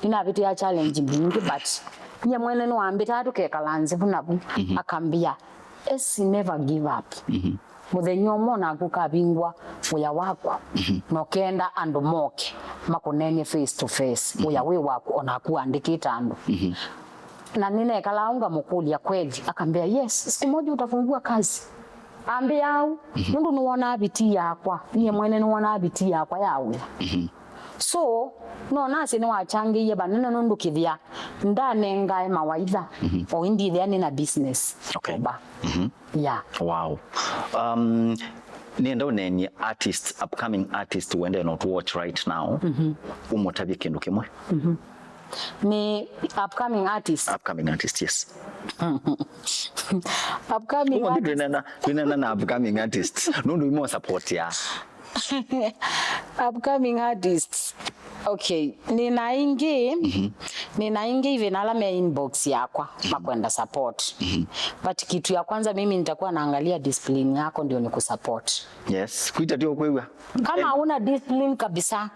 Nĩnavĩtĩaa challenge mbingĩ, but nye mwene nĩwambĩtaa tũkekala nzĩ vu na vu. Akambĩa, Esi, never give up. Mũthenya ũmwe onaku ũkavingwa wĩa waku, na ũkenda andũ moke makũneenye face to face wĩa wĩ waku, onaku wandĩkĩte andũ. Na nĩnekalaa au ngamũkũlya kweli, akambĩa, yes, siku moja utafungua kazi. Ambĩa au, nũndũ nĩwonaa vitii yakwa, niĩ mwene nĩwonaa vitii yakwa ya wĩa. So, no nasye nĩwachangĩie vanene nũndũ kĩthĩa ndanengae mawaitha, o ĩndĩ ĩthĩa nĩ na business. Okay. Ba. Yeah. Wow. Um, nĩenda ũneenie artist, upcoming artist wendee no to watch right now. Ũmũtavye kĩndũ kĩmwe. Nĩ upcoming artist. Upcoming artist, yes. Upcoming artist. Twĩnena, twĩnena na upcoming artist. Nũndũ imo support ya upcoming artists. Okay, nina ingĩ, nina ingĩ even ala me inbox yakwa, makwenda support. But kitu ya kwanza mimi nitakuwa naangalia discipline yako ndio nikusupport. Yes, kwita ndio kwĩw'a. Kama hauna discipline kabisa.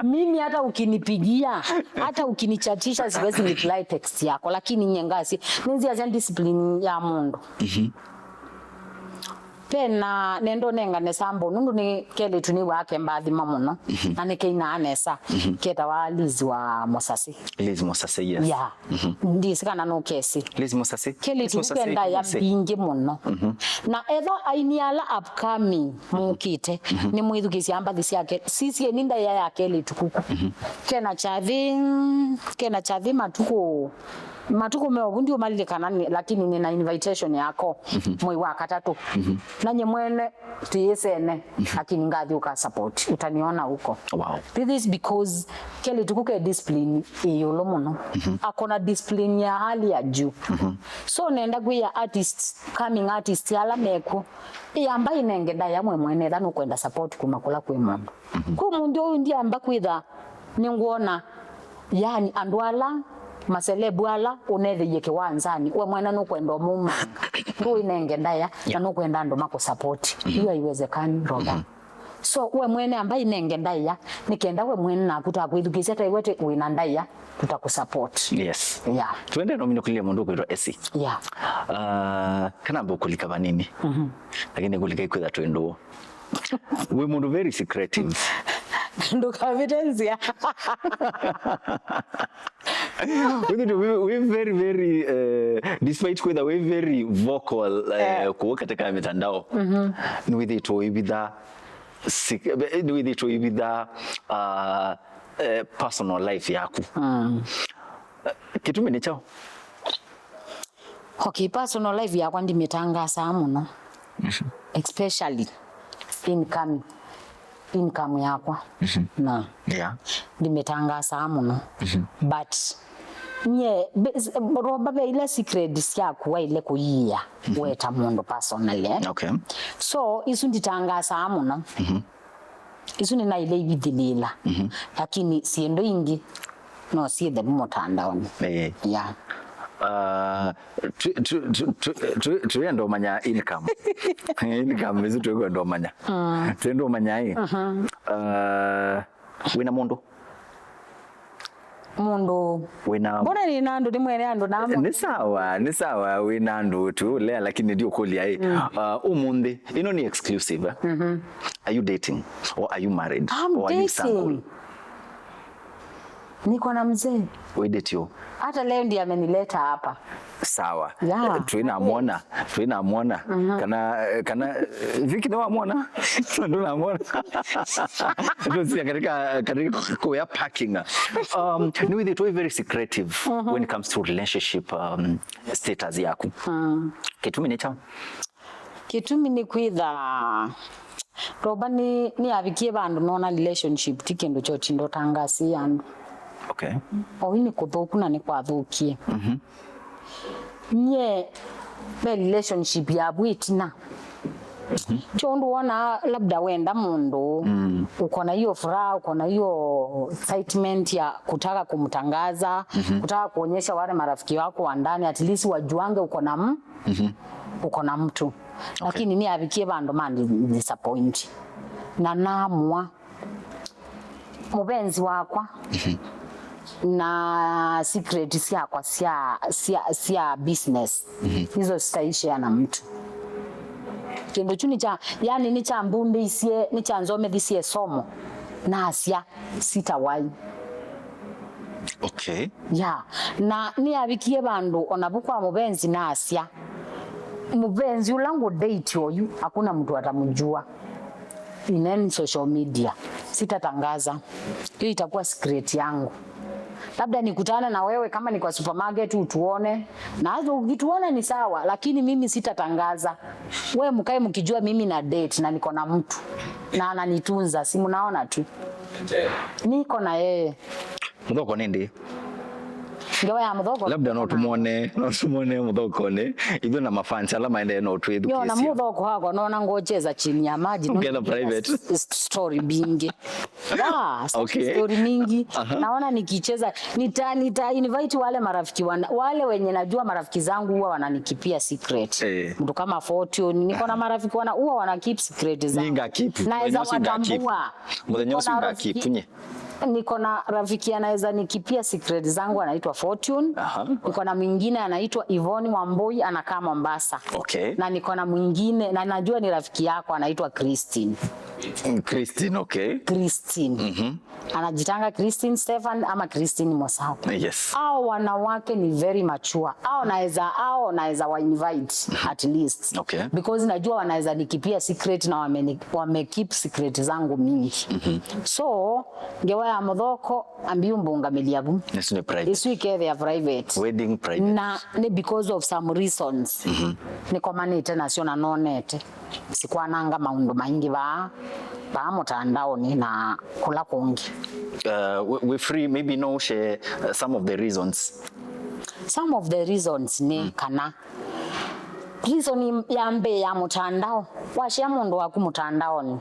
Mimi hata ukinipigia, hata ukinichatisha, siwezi reply text yako, lakini nye ngasi, nĩnzĩasya discipline ya mũndũ. Pena nendo nengane sambo, nũndũ nĩ kelĩtu nĩw'aa ke mbathima mũno, na nĩkĩinaa nesa, ketawa Liz wa Mosase. Liz Mosase, yes. Yeah. Ndĩsĩ kana nũkesĩ. Liz Mosase. Kelĩtu nĩkenda ya mbingĩ mũno. Na etho aini ala upcoming mũkĩte, nĩmwĩthukĩsya mbathi syake. Sisi ni ndaĩa ya kelĩtu kuku. Kena chathi, kena chathi matukũ Matukũ me ũvu ndiũmalilikana, lakini nĩna invitation yako mwei wa katatũ. Na nye mwene tĩĩsene, lakini ngathi ũka support, utaniona huko. Wow. This is because kelĩtu kũ ke discipline ĩũlũ mũno. Akona discipline ya hali ya juu. So nenda kwĩa artists, coming artists ala meku, ĩamba ĩnenge ndaĩa mwe mwene etha nũkwenda support kuma kũla kwĩ mũndũ. Kwĩ mũndũ ũyũ ndiamba kwĩtha nĩngwona, yani, andũ ala maselebu ala ũnetheie kĩwanzanĩ, we mwene nũkwenda ũmumanga, ndũinenge ndaĩa, na nũkwenda andũ makũsapoti. Hiyo haiwezekani, Roba. So we mwene amba inenge ndaĩa, nĩ kenda we mwene naku takwĩthukĩĩsya ta iwe wĩna ndaĩa, tũtakũsupport. Yes. Yeah. Tuende no mino kulia mũndũ kwĩtwa Esi. Yeah. Uh, kana mbo kulika vanini. Lakini kulika ikwĩtha twendo. We mũndũ very secretive. Ndũkavĩte nzĩa. Wĩthĩtwe wĩ, wĩ very, very, uh, despite kwĩtha wĩ very vocal, uh, kũu katika mitandao. Nĩwĩthĩtwe ũivitha sec-, nĩwĩthĩtwe ũivitha, uh, uh, personal life yaku. Kĩtumi nĩ kyaũ? Okay, personal life yakwa ndimĩtangasaa mũno. Especially income, income yakwa. Na yeah, ndimĩtangasaa mũno. But nye, be-, s-, Roba ve ila secret syaku waile kũiĩa weta mũndũ personally, eh? Okay. So, isu nditangasaa mũno. Isu nĩnaile ivithilĩĩla, lakini syĩndũ ingĩ no syĩthe mũtandaonĩ. Eh. Yeah. Uh, tu-, tu-, tu-, tu-, tu-, twĩenda ũmanya income. Income ĩsu twĩkwenda ũmanya. Twĩenda ũmanya ĩ. Uh, wĩna mũndũ? Mũndũ. Wĩna mbona nĩ na andũ, nĩ mwene andũ na nĩ sawa, nĩ sawa, wĩna andũ tu lea, lakini ndiũkũlya ĩ. Uh, ũmũnthĩ, ĩno nĩ exclusive, eh? Are you dating or are you married? I'm or are you dating. Single? Niko na mzee. Wĩdĩtyo? Hata leo ndiye amenileta hapa. Sawa. Yeah. Eh, twĩnamwona, twĩnamwona. Kana, eh, kana, eh, Vicky nĩwamwona? Ndũnamwona? Tusia katika, katika kuya parking. Um, nĩwĩthĩtwe very secretive when it comes to relationship, um, status yaku. Kĩtumi nĩ kyaũ? Kĩtumi nĩ kwĩtha Roba nĩ, nĩavikie vandũ nona relationship ti kĩndũ kya ũtinda ũtangasĩĩa andũ. Okay. Oyu nĩ kũthũku na nĩ kwathũkie. Nye ve relationship yavu ĩtina. Ti ũndũ wona labda wenda mũndũ, uko na hiyo furaha, uko na hiyo excitement ya kutaka kumtangaza, kutaka kuonyesha wale marafiki wako wa ndani, at least wajuange uko na m-, uko na mtu. Lakini nĩavikie vandũ mandi disappoint. Na naamua mũvenzi wakwa na secret syakwa sya, sya, sya business, izo sitaishare na mtu. Kĩndũ kyu nĩkya, yani nĩkyambundĩisye, nĩkyanzomethisye somo, nasya sitawai. Okay. Ya, na nĩavikie vandũ onavu kwa mũvenzi nasya, mũvenzi ũla ngũ date oyu, hakuna mtu atamjua in any social media. Sitatangaza. Hiyo itakuwa secret yangu. Labda nikutane na wewe kama ni kwa supermarket utuone. Na hata ukituona ni sawa, lakini mimi sitatangaza. We mkae mkijua mimi na date na niko na mtu. Na ananitunza, si mnaona tu. Niko na yeye. Mũthoko nĩ ndĩ? Ngewa ya mũthoko. Labda no tũmwone, no tũmwone mũthokonĩ. Ithuĩ na mafans ala maendee no twĩthukĩĩsye. Nĩona mũthoko wakwa, nona ngocheza chini ya maji. Ũkenda private. S-, s-, story mbingĩ. Yeah, story mingi. Naona nikicheza, nita, nita invite wale marafiki wana, wale wenye najua marafiki zangu huwa wananikipia secret. Eh. Mtu kama Fortune, niko na marafiki wana, huwa wana keep secret zangu. Ninga keep. Naweza watambua. Mũthenya ũcio nga keep, nye. Niko na rafiki anaweza nikipia secret zangu, anaitwa Fortune. Aha. Niko na mwingine anaitwa Yvonne Wambui, anakaa Mombasa. Okay. Na niko na mwingine, na najua ni rafiki yako, anaitwa Christine. Christine, okay. Christine. Anajitanga Christine Stefan ama Christine Mosau. Yes. Hao wanawake ni very mature. Hao naweza, hao naweza wa invite at least. Okay. Because najua wanaweza nikipia secret na wame, wame keep secret zangu mingi. So, ngewa ya Muthoko, ambi umbungamĩlya vu. Yes, ni private. Isu ikethĩa private. Wedding private. Na ni because of some reasons. Nĩkomanĩte nasyo na nonete. Sikwananga maũndũ maingĩ vaa, vaa mũtandaonĩ na kũla kũngĩ. Uh, we, we free, maybe no share uh, some of the reasons. Some of the reasons nĩ kana reason ya mbee ya mũtandao, washare mũndũ waku mũtandaonĩ.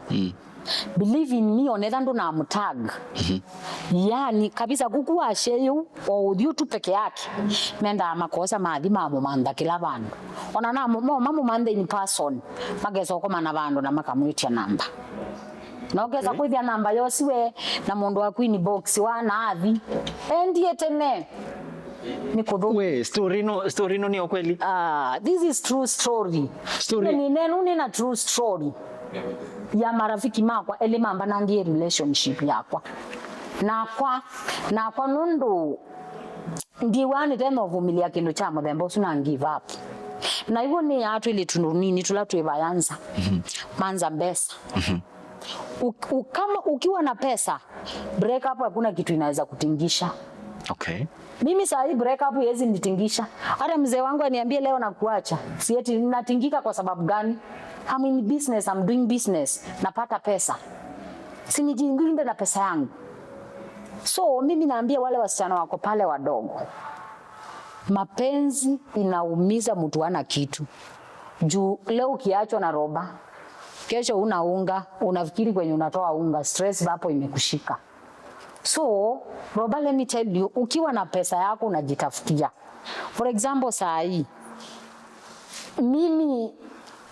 Believe in me, onetha ndũnamũtag. Yani kabisa, kuku washare yu o ũthyũ tu peke yake, mendaa makosa mathi mamũmantha kĩla vandũ. Ona na mo mamũmanthe in person, makesa ũkomana vandũ na makamwĩtya namba. Na ũkesa kwĩthĩa namba yosiwe na mũndũ waku inbox wa na athi. Endie tene. Ni kũthũ. We, story no, story no ni ya kweli? Ah, this is true story. Story. Ni nenu ni na true story ya marafiki makwa elĩ mambanangie relationship yakwa. Nakwa, nakwa nũndũ ndiwa nĩ tena ũvumilia kĩndũ kya mũthemba ũsu na give up. Na ivo nĩ atwĩlĩtu nini tũla twĩ vayanza. Manza mbesa. U, u, kama ukiwa na pesa, break up hakuna kitu inaweza kutingisha. Okay. Mimi saa hii break up haiwezi nitingisha. Hata mzee wangu aniambie leo na kuacha, si eti natingika kwa sababu gani? I'm in business, I'm doing business. Napata pesa. Si nijilinde na pesa yangu. So mimi naambia wale wasichana wako pale wadogo, mapenzi inaumiza mtu ana kitu. Juu leo ukiachwa na roba, kesho una unga, unafikiri kwenye unatoa unga, stress hapo imekushika. So, Roba, let me tell you, ukiwa na pesa yako unajitafutia. For example, saa hii mimi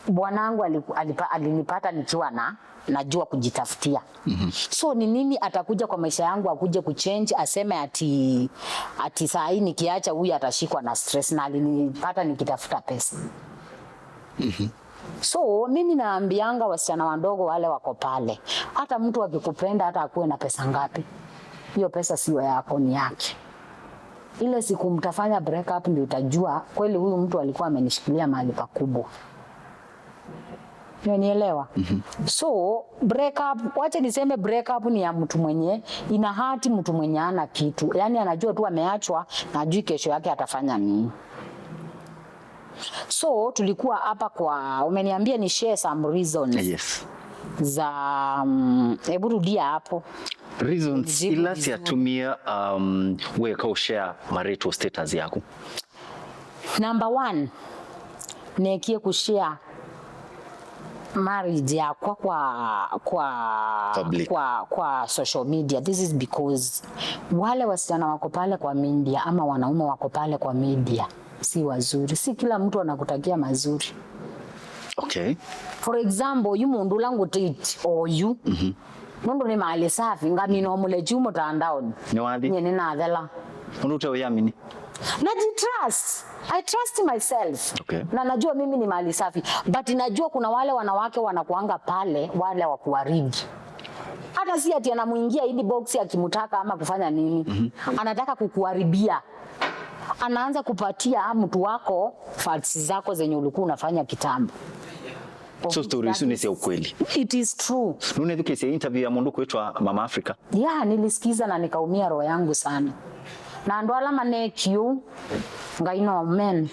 bwanangu aliku- alipa- alinipata nikiwa na najua kujitafutia. So ni nini atakuja kwa maisha yangu akuje kuchange aseme ati ati saa hii nikiacha huyu atashikwa na stress, na alinipata nikitafuta pesa. So mimi naambianga wasichana wadogo wale wako pale, hata mtu akikupenda, hata akuwe na pesa ngapi, hiyo pesa sio yako, ni yake. Ile siku mtafanya break up ndio utajua kweli huyu mtu alikuwa amenishikilia mahali pakubwa. Unanielewa? So break up, wacha niseme break up ni ya mtu mwenye ina hati, mtu mwenye ana kitu, yaani anajua tu ameachwa na ajui kesho yake atafanya nini. So tulikuwa hapa kwa, umeniambia ni share some reasons. Yes. Za um, hebu rudia hapo. Reasons ila syatumia um, weka ushare marital status yaku. Number one, nekie kushare marriage yakwa kwa kwa public, kwa kwa social media. This is because wale wasichana wako pale kwa media ama wanaume wako pale kwa media si wazuri. Si kila mtu anakutakia mazuri. Okay. For example, yu mundu ula ngutiti oyu. Mhm. Nũndũ nĩ mali safi, ngamina ũmũlechu mũtandaoni. Nĩwathi? Nyie nĩnathela. Nũndũ ũte ũyamini? Najitrust. I trust myself. Okay. Na najua mimi ni mali safi. But najua kuna wale wanawake wanakuanga pale, wale wa kuharibu. Hata si ati anamwingia inbox akimtaka ama kufanya nini. Anataka kukuharibia. Anaanza kupatia mtu wako facts zako zenye ulikuwa unafanya kitambo. So story isu nĩ sya ukweli. It is true. Nũnĩthukĩĩsye interview ya mũndũ kwĩtwa Mama Africa? Yeah, nilisikiza na nikaumia roho yangu sana. Na andũ ala maneekie ũu, Ngai no men.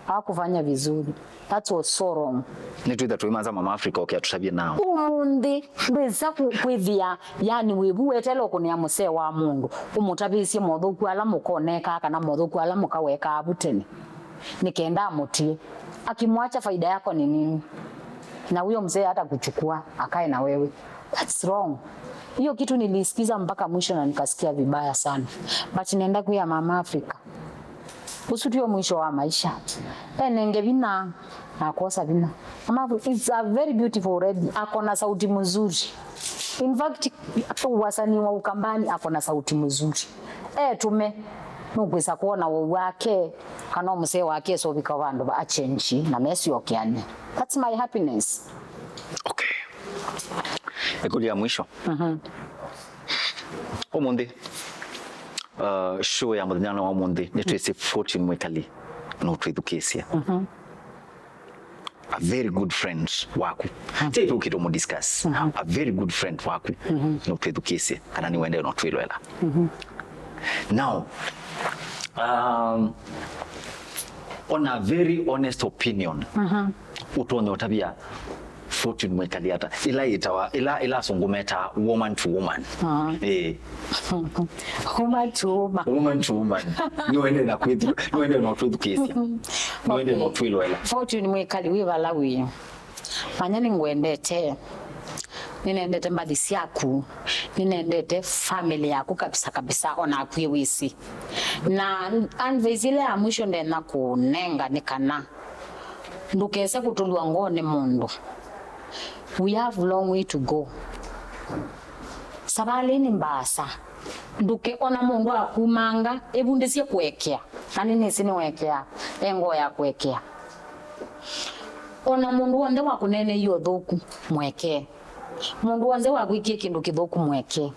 Hawakufanya vizuri. That was so wrong. Nĩtwĩtha tũimanza Mama Africa oke atũtavye nao. Ũmũnthĩ, ndwĩsa ku- kwĩthĩa, yani wĩvu weteela ũkũnĩa mũsee wa mũndũ, ũmũtavĩsye mothũku ala mũkonekaa kana mothũku ala mũkawekaa vu tene. Nĩ kenda amũtie. Akimwacha, faida yako ni nini? Na huyo mzee hata kuchukua akae na wewe. That's wrong. Hiyo kitu nilisikiza mpaka mwisho na nikasikia vibaya sana. But nenda kuya Mama Africa. Usu tio mwisho wa maisha. Enenge vina na akosa vina. Mama Africa is a very beautiful lady. Ako na sauti mzuri. In fact, wasanii wa Ukambani ako na sauti mzuri. Etume, nũkwĩsa kwona wou wake, kana mũsee wake esũvika vandũ va achenji na mesyokeane. That's my happiness. Okay. Ĩkũlyo ya mwisho. Mhm. Ũmũnthĩ, uh, show ya mũthenya wa ũmũnthĩ, nĩtwĩsĩ Fortune Mwĩkali nũtwĩthukĩĩsye. Mhm. A very good friend waku. Mhm. Ti tũkĩtũ mũ discuss. Mhm. A very good friend waku. Mhm. Nũtwĩthukĩĩsye, kana nĩwende no twĩloela. Mhm. Now, um, on a very honest opinion, mhm, ũtonya ũtavya Fortune Mwĩkali ata? Ĩla yĩtawa, ĩla, ĩla asũngũ metaa woman to woman. Ah. Eh. Woman to woman. Woman to woman. Nĩwende na kwĩthu-, nĩwende na ũtwĩthukĩĩsya. Nĩwende na, okay, ũtwĩloela. Fortune Mwĩkali wĩ vala wĩ. Manya nĩngwendete. Nĩnendete mbathi syaku. Nĩnendete family yaku kabisa kabisa, ona akwĩ wĩsĩ. Na advice ĩla ya mwisho ndenda kũnenga nĩ kana ndũkese kũtũlw'a ngoo nĩ mũndũ. We have long way to go. Savalĩ nĩ mbaasa. Ndũke ona mũndũ akumanga, ĩvundĩsye kũekea. Na nĩnĩsĩ nĩwekeaa, e ngoo ya kũekea. Ona mũndũ w'onthe wakũneeneie ũthũku, mũekee. Mũndũ w'onthe wakwĩkie kĩndũ kĩthũku, mũekee.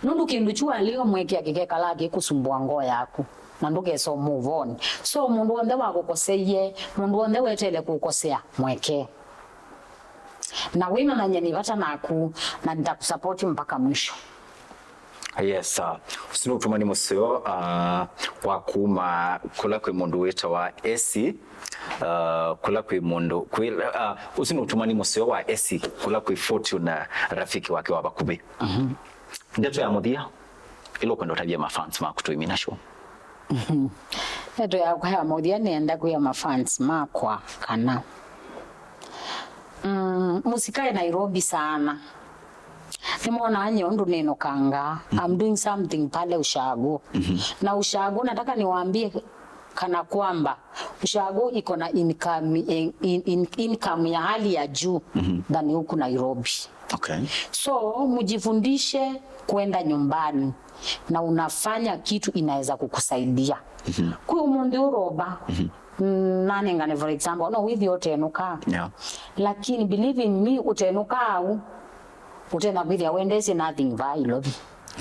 Nũndũ kĩndũ kyu walea ũmwĩkĩa kĩkekalaa kĩkũsumbũa ngoo yaku, na ndũkesa ũmove on. So, mũndũ w'onthe wakũkoseie, mũndũ w'onthe weteele kũkosea, mwekee. Na wĩmanyany'e nĩ vata naku, na nĩtakũsupport mpaka mwisho. Yes, uh, ũsu nĩ ũtũmani mũseo, uh, wa kuma kũla kwĩ mũndũ wĩtawa Esi, uh, kũla kwĩ mũndũ, kwĩ, uh, ũsu nĩ ũtũmani mũseo wa Esi kũla kwĩ Fortune na rafiki wake wa vakuvĩ. Mhm. Ndeto ya mũthia ĩla ũkwenda ũtavye mafans maku tũimina show? Mhm. Ndeto yakwa ya mũthia nĩenda kwĩa mafans makwa kana, mm, mũsikae Nairobi sana. Nĩmonaa nye ũndũ nĩnũkangaa. Mhm. I'm doing something pale Ushago. Mhm. Na Ushago, nataka niwaambie kana kwamba Ushago iko na income, in, in, income ya hali ya juu, mhm, than huku Nairobi. Okay. So, mjifundishe kwenda nyumbani na unafanya kitu inaweza kukusaidia. Mhm. Kwĩ ũmũnthĩ ũroba, mhm, mm, nanengane for example, no wĩthĩe ũtenũka. Yeah. Lakini believe in me, ũtenũka au, ũtena kwĩthĩa wendesye nothing vaa Ilovi.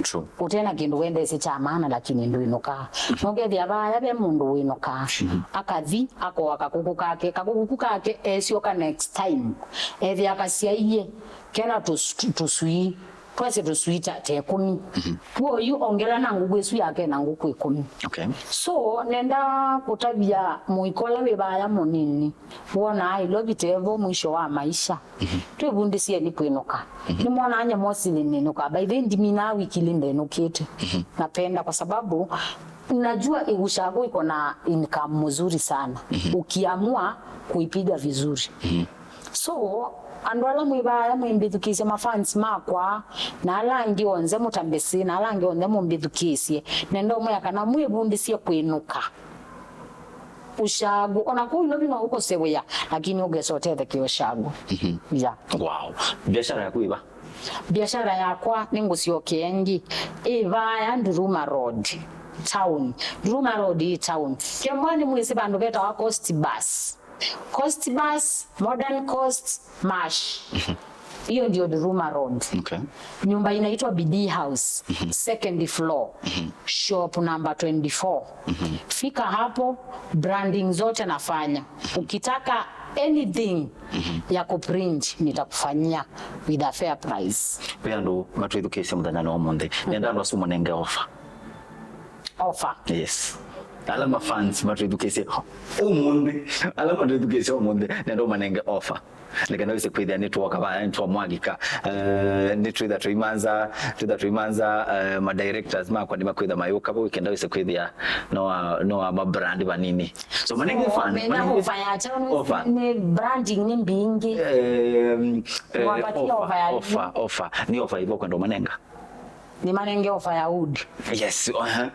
True. Ũtena kĩndũ wendesye kya maana, lakini ndwĩnũkaa. Mhm. Nũkethĩa vaya ve mũndũ wĩnũkaa. Mhm. Akathi, akoa kakũkũ kake. Kakũkũ kake, esyoka next time. Ethĩa akasyaie, kena tũs-, tũ-, tũswii. Twasye tũswii ta, ta ĩkũmi. Mhm. Kwoyu ongela na ngũkũ ĩsu yake na ngũkũ ĩkũmi. Okay. So, nenda kũtavya mũika ũla wĩ vaya mũnini. Wonaa Ilovi tevo mwisho wa maisha. Mhm. Twĩvundĩsyeni kwĩnũka. Mhm. Nĩmonaa nye mostly nĩnũka. By the way, ndiminaa wiki ili ndenũkĩte. Mhm. Napenda kwa sababu najua Ushago iko na income mzuri sana. Mhm. Ukiamua kuipiga vizuri. Mhm. So, andũ ala mwĩ vaya mwĩmbĩthukĩĩsye, mafans makwa, na ala angĩ onthe mũtambĩsĩ, na ala angĩ onthe mũmbĩthukĩĩsye, nenda ũmwĩa kana mwĩvundĩsye kwĩnũka. Ushago, ona kũu Ilovi no ũkose wĩa, lakini ũkesa ũtethekea Ushago. Mhm. Yeah. Wow. Biashara yaku ĩva? Biashara yakwa nĩngũsyokea ĩngĩ. Ĩ vaya Nduruma Road, town. Nduruma Road ĩ town. Kemwa nĩmwĩsĩ vandũ vetawa Coast Bus. Coast Bus, Modern Coast, Mash. Mhm. Hiyo ndio Nduruma Road. Okay. Nyumba inaitwa Bidii House, mhm, second floor, mhm, shop number twenty-four. Mhm. Fika hapo, branding zote nafanya. Ukitaka anything, mhm, ya kuprint, nitakufanyia with a fair price. Ve andũ matwĩthukĩĩsye mũthenyanĩ wa ũmũnthĩ. Mhm. Nenda andũ asu manenge offer. Offer. Yes. Ala mafans matwĩthukĩĩsye ũmũnthĩ. Ala matwĩthukĩĩsye ũmũnthĩ, nenda ũmanenge offer. Nĩkenda wĩse kwĩthĩa nĩtwoka vaya, nĩtwamwagĩka. Eh, nĩtwĩtha tũimanza, twĩtha tũimanza, eh, madirectors makwa nĩmakwĩtha mayũka vau, nĩkenda wĩse kwĩthĩa no a, no a mabrand vanini. So, manenge fan, mena manenge offer ya chao, offer. Nĩ branding nĩ mbingĩ. Eh, eh, wapatie offer, offer ya offer, offer. Nĩ offer ĩvo kwenda ũmanenga? Nĩmanenge offer ya wood. Yes, uh-huh.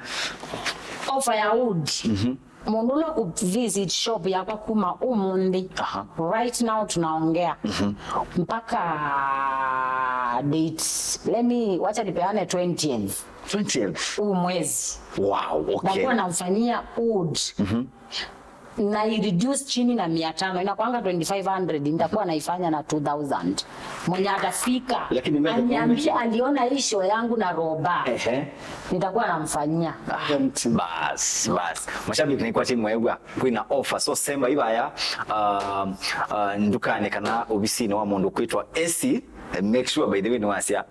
Offer ya wood. Mhm. Mũndũ ũla kũvisit shop yakwa kuma ũmũnthĩ. Aha. Right now tunaongea. Mhm. Mpaka date. Let me, wacha nipeane twentieth. Twentieth? Huu mwezi. Wow, okay. Nakuwa namfanyia wood. Mhm. na i reduce chini na mia tano, inakwanga twenty-five hundred, nitakuwa naifanya na two thousand. Mwenye atafika, Lakini mimi aniambie aliona hii show yangu na Roba. Ehe. Nitakuwa namfanyia. Bas, bas. Mashabiki, nĩkwatĩ mwew'a kwĩna offer. So semba ivaya, uh, uh, ndukanĩ kana ovisinĩ wa mũndũ kwĩtwa Esi. Make sure, by the way, nĩwasya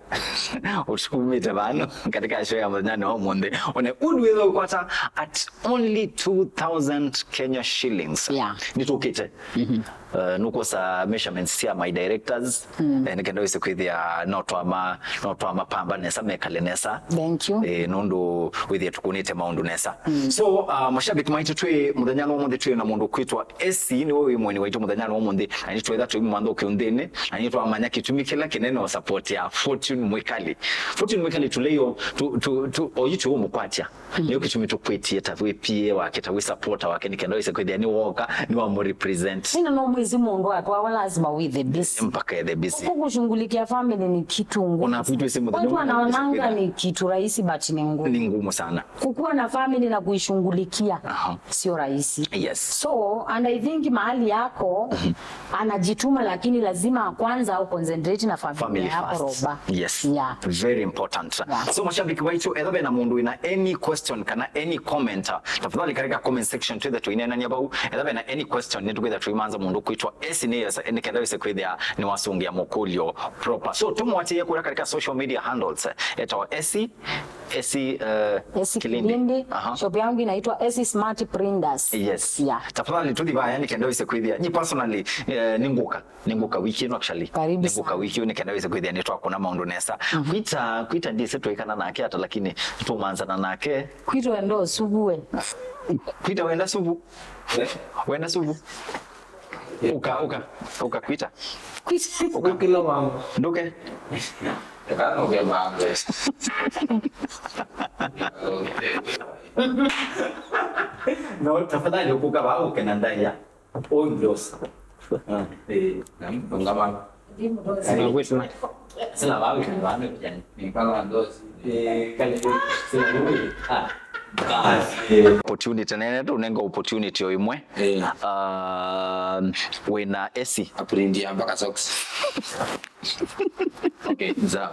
ũtumĩte vano katika show ya mũthenyanĩ wa ũmũnthĩ. One ũndũ wĩthwa ũkwata at only two thousand Kenya shillings. Yeah. Nĩtũkĩte. Uh, nũkwosa measurements sya my directors. Eh, nĩkenda wĩse kwĩthĩa no twama, no twamapamba nesa, mekale nesa. Thank you. Eh, nũndũ wĩthĩa tũkũnĩte maũndũ nesa. So, uh, mashabiki maitũ, twĩ mũthenyanĩ wa ũmũnthĩ twĩ na mũndũ kwĩtwa Esi, nĩwe wĩ mweni waitũ mũthenyanĩ wa ũmũnthĩ, na nĩtwetha twĩ mantha ũkĩunthĩnĩ, na nĩtwamanya kĩtumi kĩla kĩnene o support ya Fortune Mwikali. Fortune Mwikali tulei o, tu, tu, tu, oyu tũũmũkwatya. Nĩyo kĩtumi tũkwĩtie ta wĩ P A wake, ta wĩ supporter wake, nĩkenda wĩse kwĩthĩa nĩwoka, nĩwamũrepresent. Ĩno no mwĩsĩ mũndũ atwawa lazima wĩthe busy. Mpaka ethe busy. Kukushughulikia family ni kitu ngumu. Ona kwitũ ĩsĩ mũthenya Watu wanaonanga ni kitu rahisi, but ni ngumu. Ni ngumu sana. Kukuwa na family na kuishughulikia, aha, sio rahisi. Yes. So, and I think mahali yako, anajituma, lakini lazima kwanza au concentrate na familia yako, Roba. Family first. Yes. Yeah. Very important. Yeah. So, mashabiki waitũ, etha vena mũndũ wĩna any question kana any comment, uh, tafadhali katika comment section twĩthe tũineenania vau. Etha vena any question, nĩtũkwĩtha tũimanza mũndũ kwĩtwa Esi nĩ, nĩkenda wĩse kwĩthĩa nĩwasũngĩa mũkũlyo proper. So, tũmũatĩĩe kũla katika social media handles, eh, etawa Esi Esi, uh, Esi Kilindi. Kilindi. Aha. Shop yangu inaitwa Esi Smart Printers. Yes. Yeah. Tafadhali tũthi vaya nĩkenda wĩse kwĩthĩa. Nyi personally, eh, nĩngũka. Nĩngũka wiki ĩno actually. Karibu sana. Nĩngũka wiki ĩno nĩkenda wĩse kwĩthĩa nĩtwakũna maũndũ nesa. Mhm. Kwita, kwita ndĩsĩ twaikana nake ata, lakini tũmanzana nake. Kwita wenda ũsuvu we. Kwita wenda suvu. Wenda suvu. Uka, uka, uka kwita. Kwita. Uka. Kila wangu. Nduke. Eka nduke bangu. No, tafadhali ukuka ba uke na ndaya. Ondosa. Ah, eh, na mtu ngama. Sina ba uke na bana kijani. Ni kama ndosi. Eh, kale. Sina. Ah. Opportunity nene tu nenga opportunity o imwe. Eh. Um, wĩna Esi. Aprindi ya mpaka socks. Okay, nza.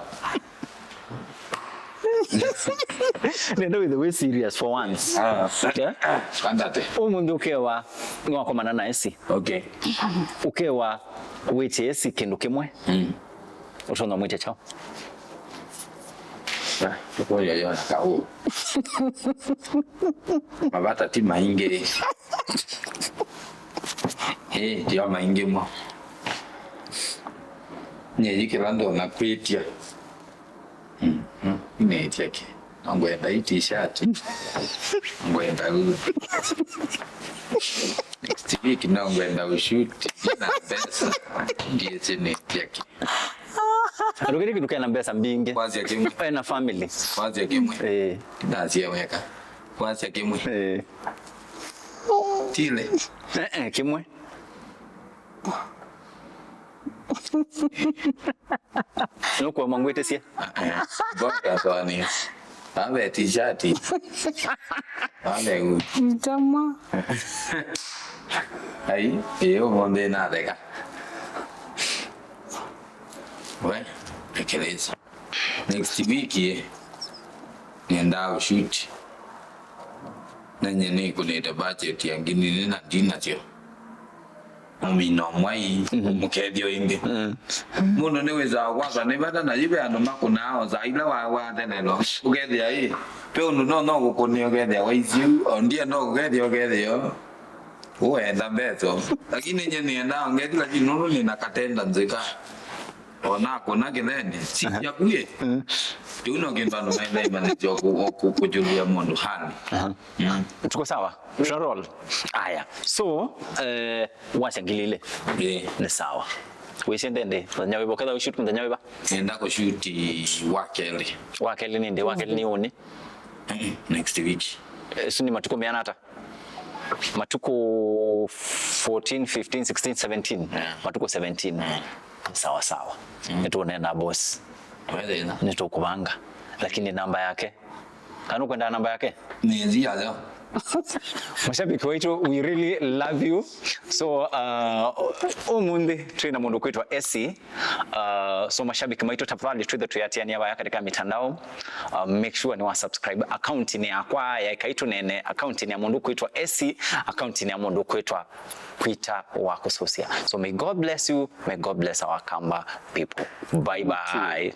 Nenda with the way serious for once. Ah. Okay? Kandate. Ũmũnthĩ ũkewa nĩwakomana na Esi. Okay. Ũkewa wĩtye Esi kĩndũ kĩmwe. Mm. Ũtonya mwĩtya kyaũ? Ah, tukoyo yo kau. Mavata ti maingĩ. Eh, ndio maingĩ mo. Nye yikĩla ndo na kwĩtya. Mm, mm. Nĩtya kĩ? No ngwenda hii t-shirt. Ngwenda huu. Next week no ngwenda ushuti. Na pesa. Ndiye nĩtya kĩ? Andũ kĩndũ kĩndũ kena mbesa mbingĩ. Kwasya kĩmwe. Ena family. Kwasya kĩmwe. Eh. Ndasia weka. Kwasya kĩmwe. Eh. Tile. Eh, eh, kĩmwe. Nũkũema ngwĩtĩsye. Eh, eh. Mbona twani? Abe t-shirt. Abe u. Ntamwa. Ai, ĩĩ ũmũnthĩ natheka. We, tekeleza. Next week, eh, nĩendaa ũshuti. Na nye nĩkũnĩte budget ya ngili nĩ na ndinasyo. Mũmino mwai, mhm, mũkethyo ĩngĩ. Mm. Mũndũ nĩwĩsaa kwasa nĩ vata na yu ve andũ makũnaa o saa ila wa, wathelelwa. Ũkethĩa ĩ, ve ũndũ no, no gũkũnĩa ũkethĩa waisiu, o ndienda ũkethĩa ũkethĩa. Ũenda mbesa. Lakini nye nĩendaa ngeti, lakini nũndũ nĩna katenda nzĩka. Ona kũna kĩtheni, si, aha, yakuĩ. Mm. Kĩu no kĩndũ andũ maenda imanĩsya kũjũlĩa mũndũ hali. Aha. Mm. Tuko sawa? Tuna roll. Aya. So, eh, wasya ngili ilĩ. Eh. Nĩ sawa. Wĩsĩ ndende, mũthenya wĩva, ũketha ũshoot mũthenya wĩva? Nenda kũshuti wa kelĩ. Wa kelĩ nĩ ndĩ, wa kelĩ nĩ ũnĩ? Mm-mm, next week. Eh, so nĩ matukũ meana ata? Matukũ fourteen, fifteen, sixteen, seventeen. Yeah. Matukũ seventeen. Yeah. Sawa sawa. Mm. Nĩtũũneena boss. Wethĩna. Nĩtũkũvanga. Lakini namba yake. Kana ũkwendaa namba yake? Nĩ nzia yo. Mashabiki waitũ, we really love you. So, uh, ũmũnthĩ twĩ na mũndũ kwĩtwa Esi. Uh, so mashabiki maitũ, tafadhali twĩthe tũyatiania vaya katika mitandao. Uh, make sure nĩ wa subscribe account-inĩ yakwa ya Ĩkai Tũneene, account-inĩ ya mũndũ kwĩtwa Esi, account-inĩ ya mũndũ kwĩtwa Peter wa Kũsũsya. So may God bless you, may God bless our Kamba people. Bye bye.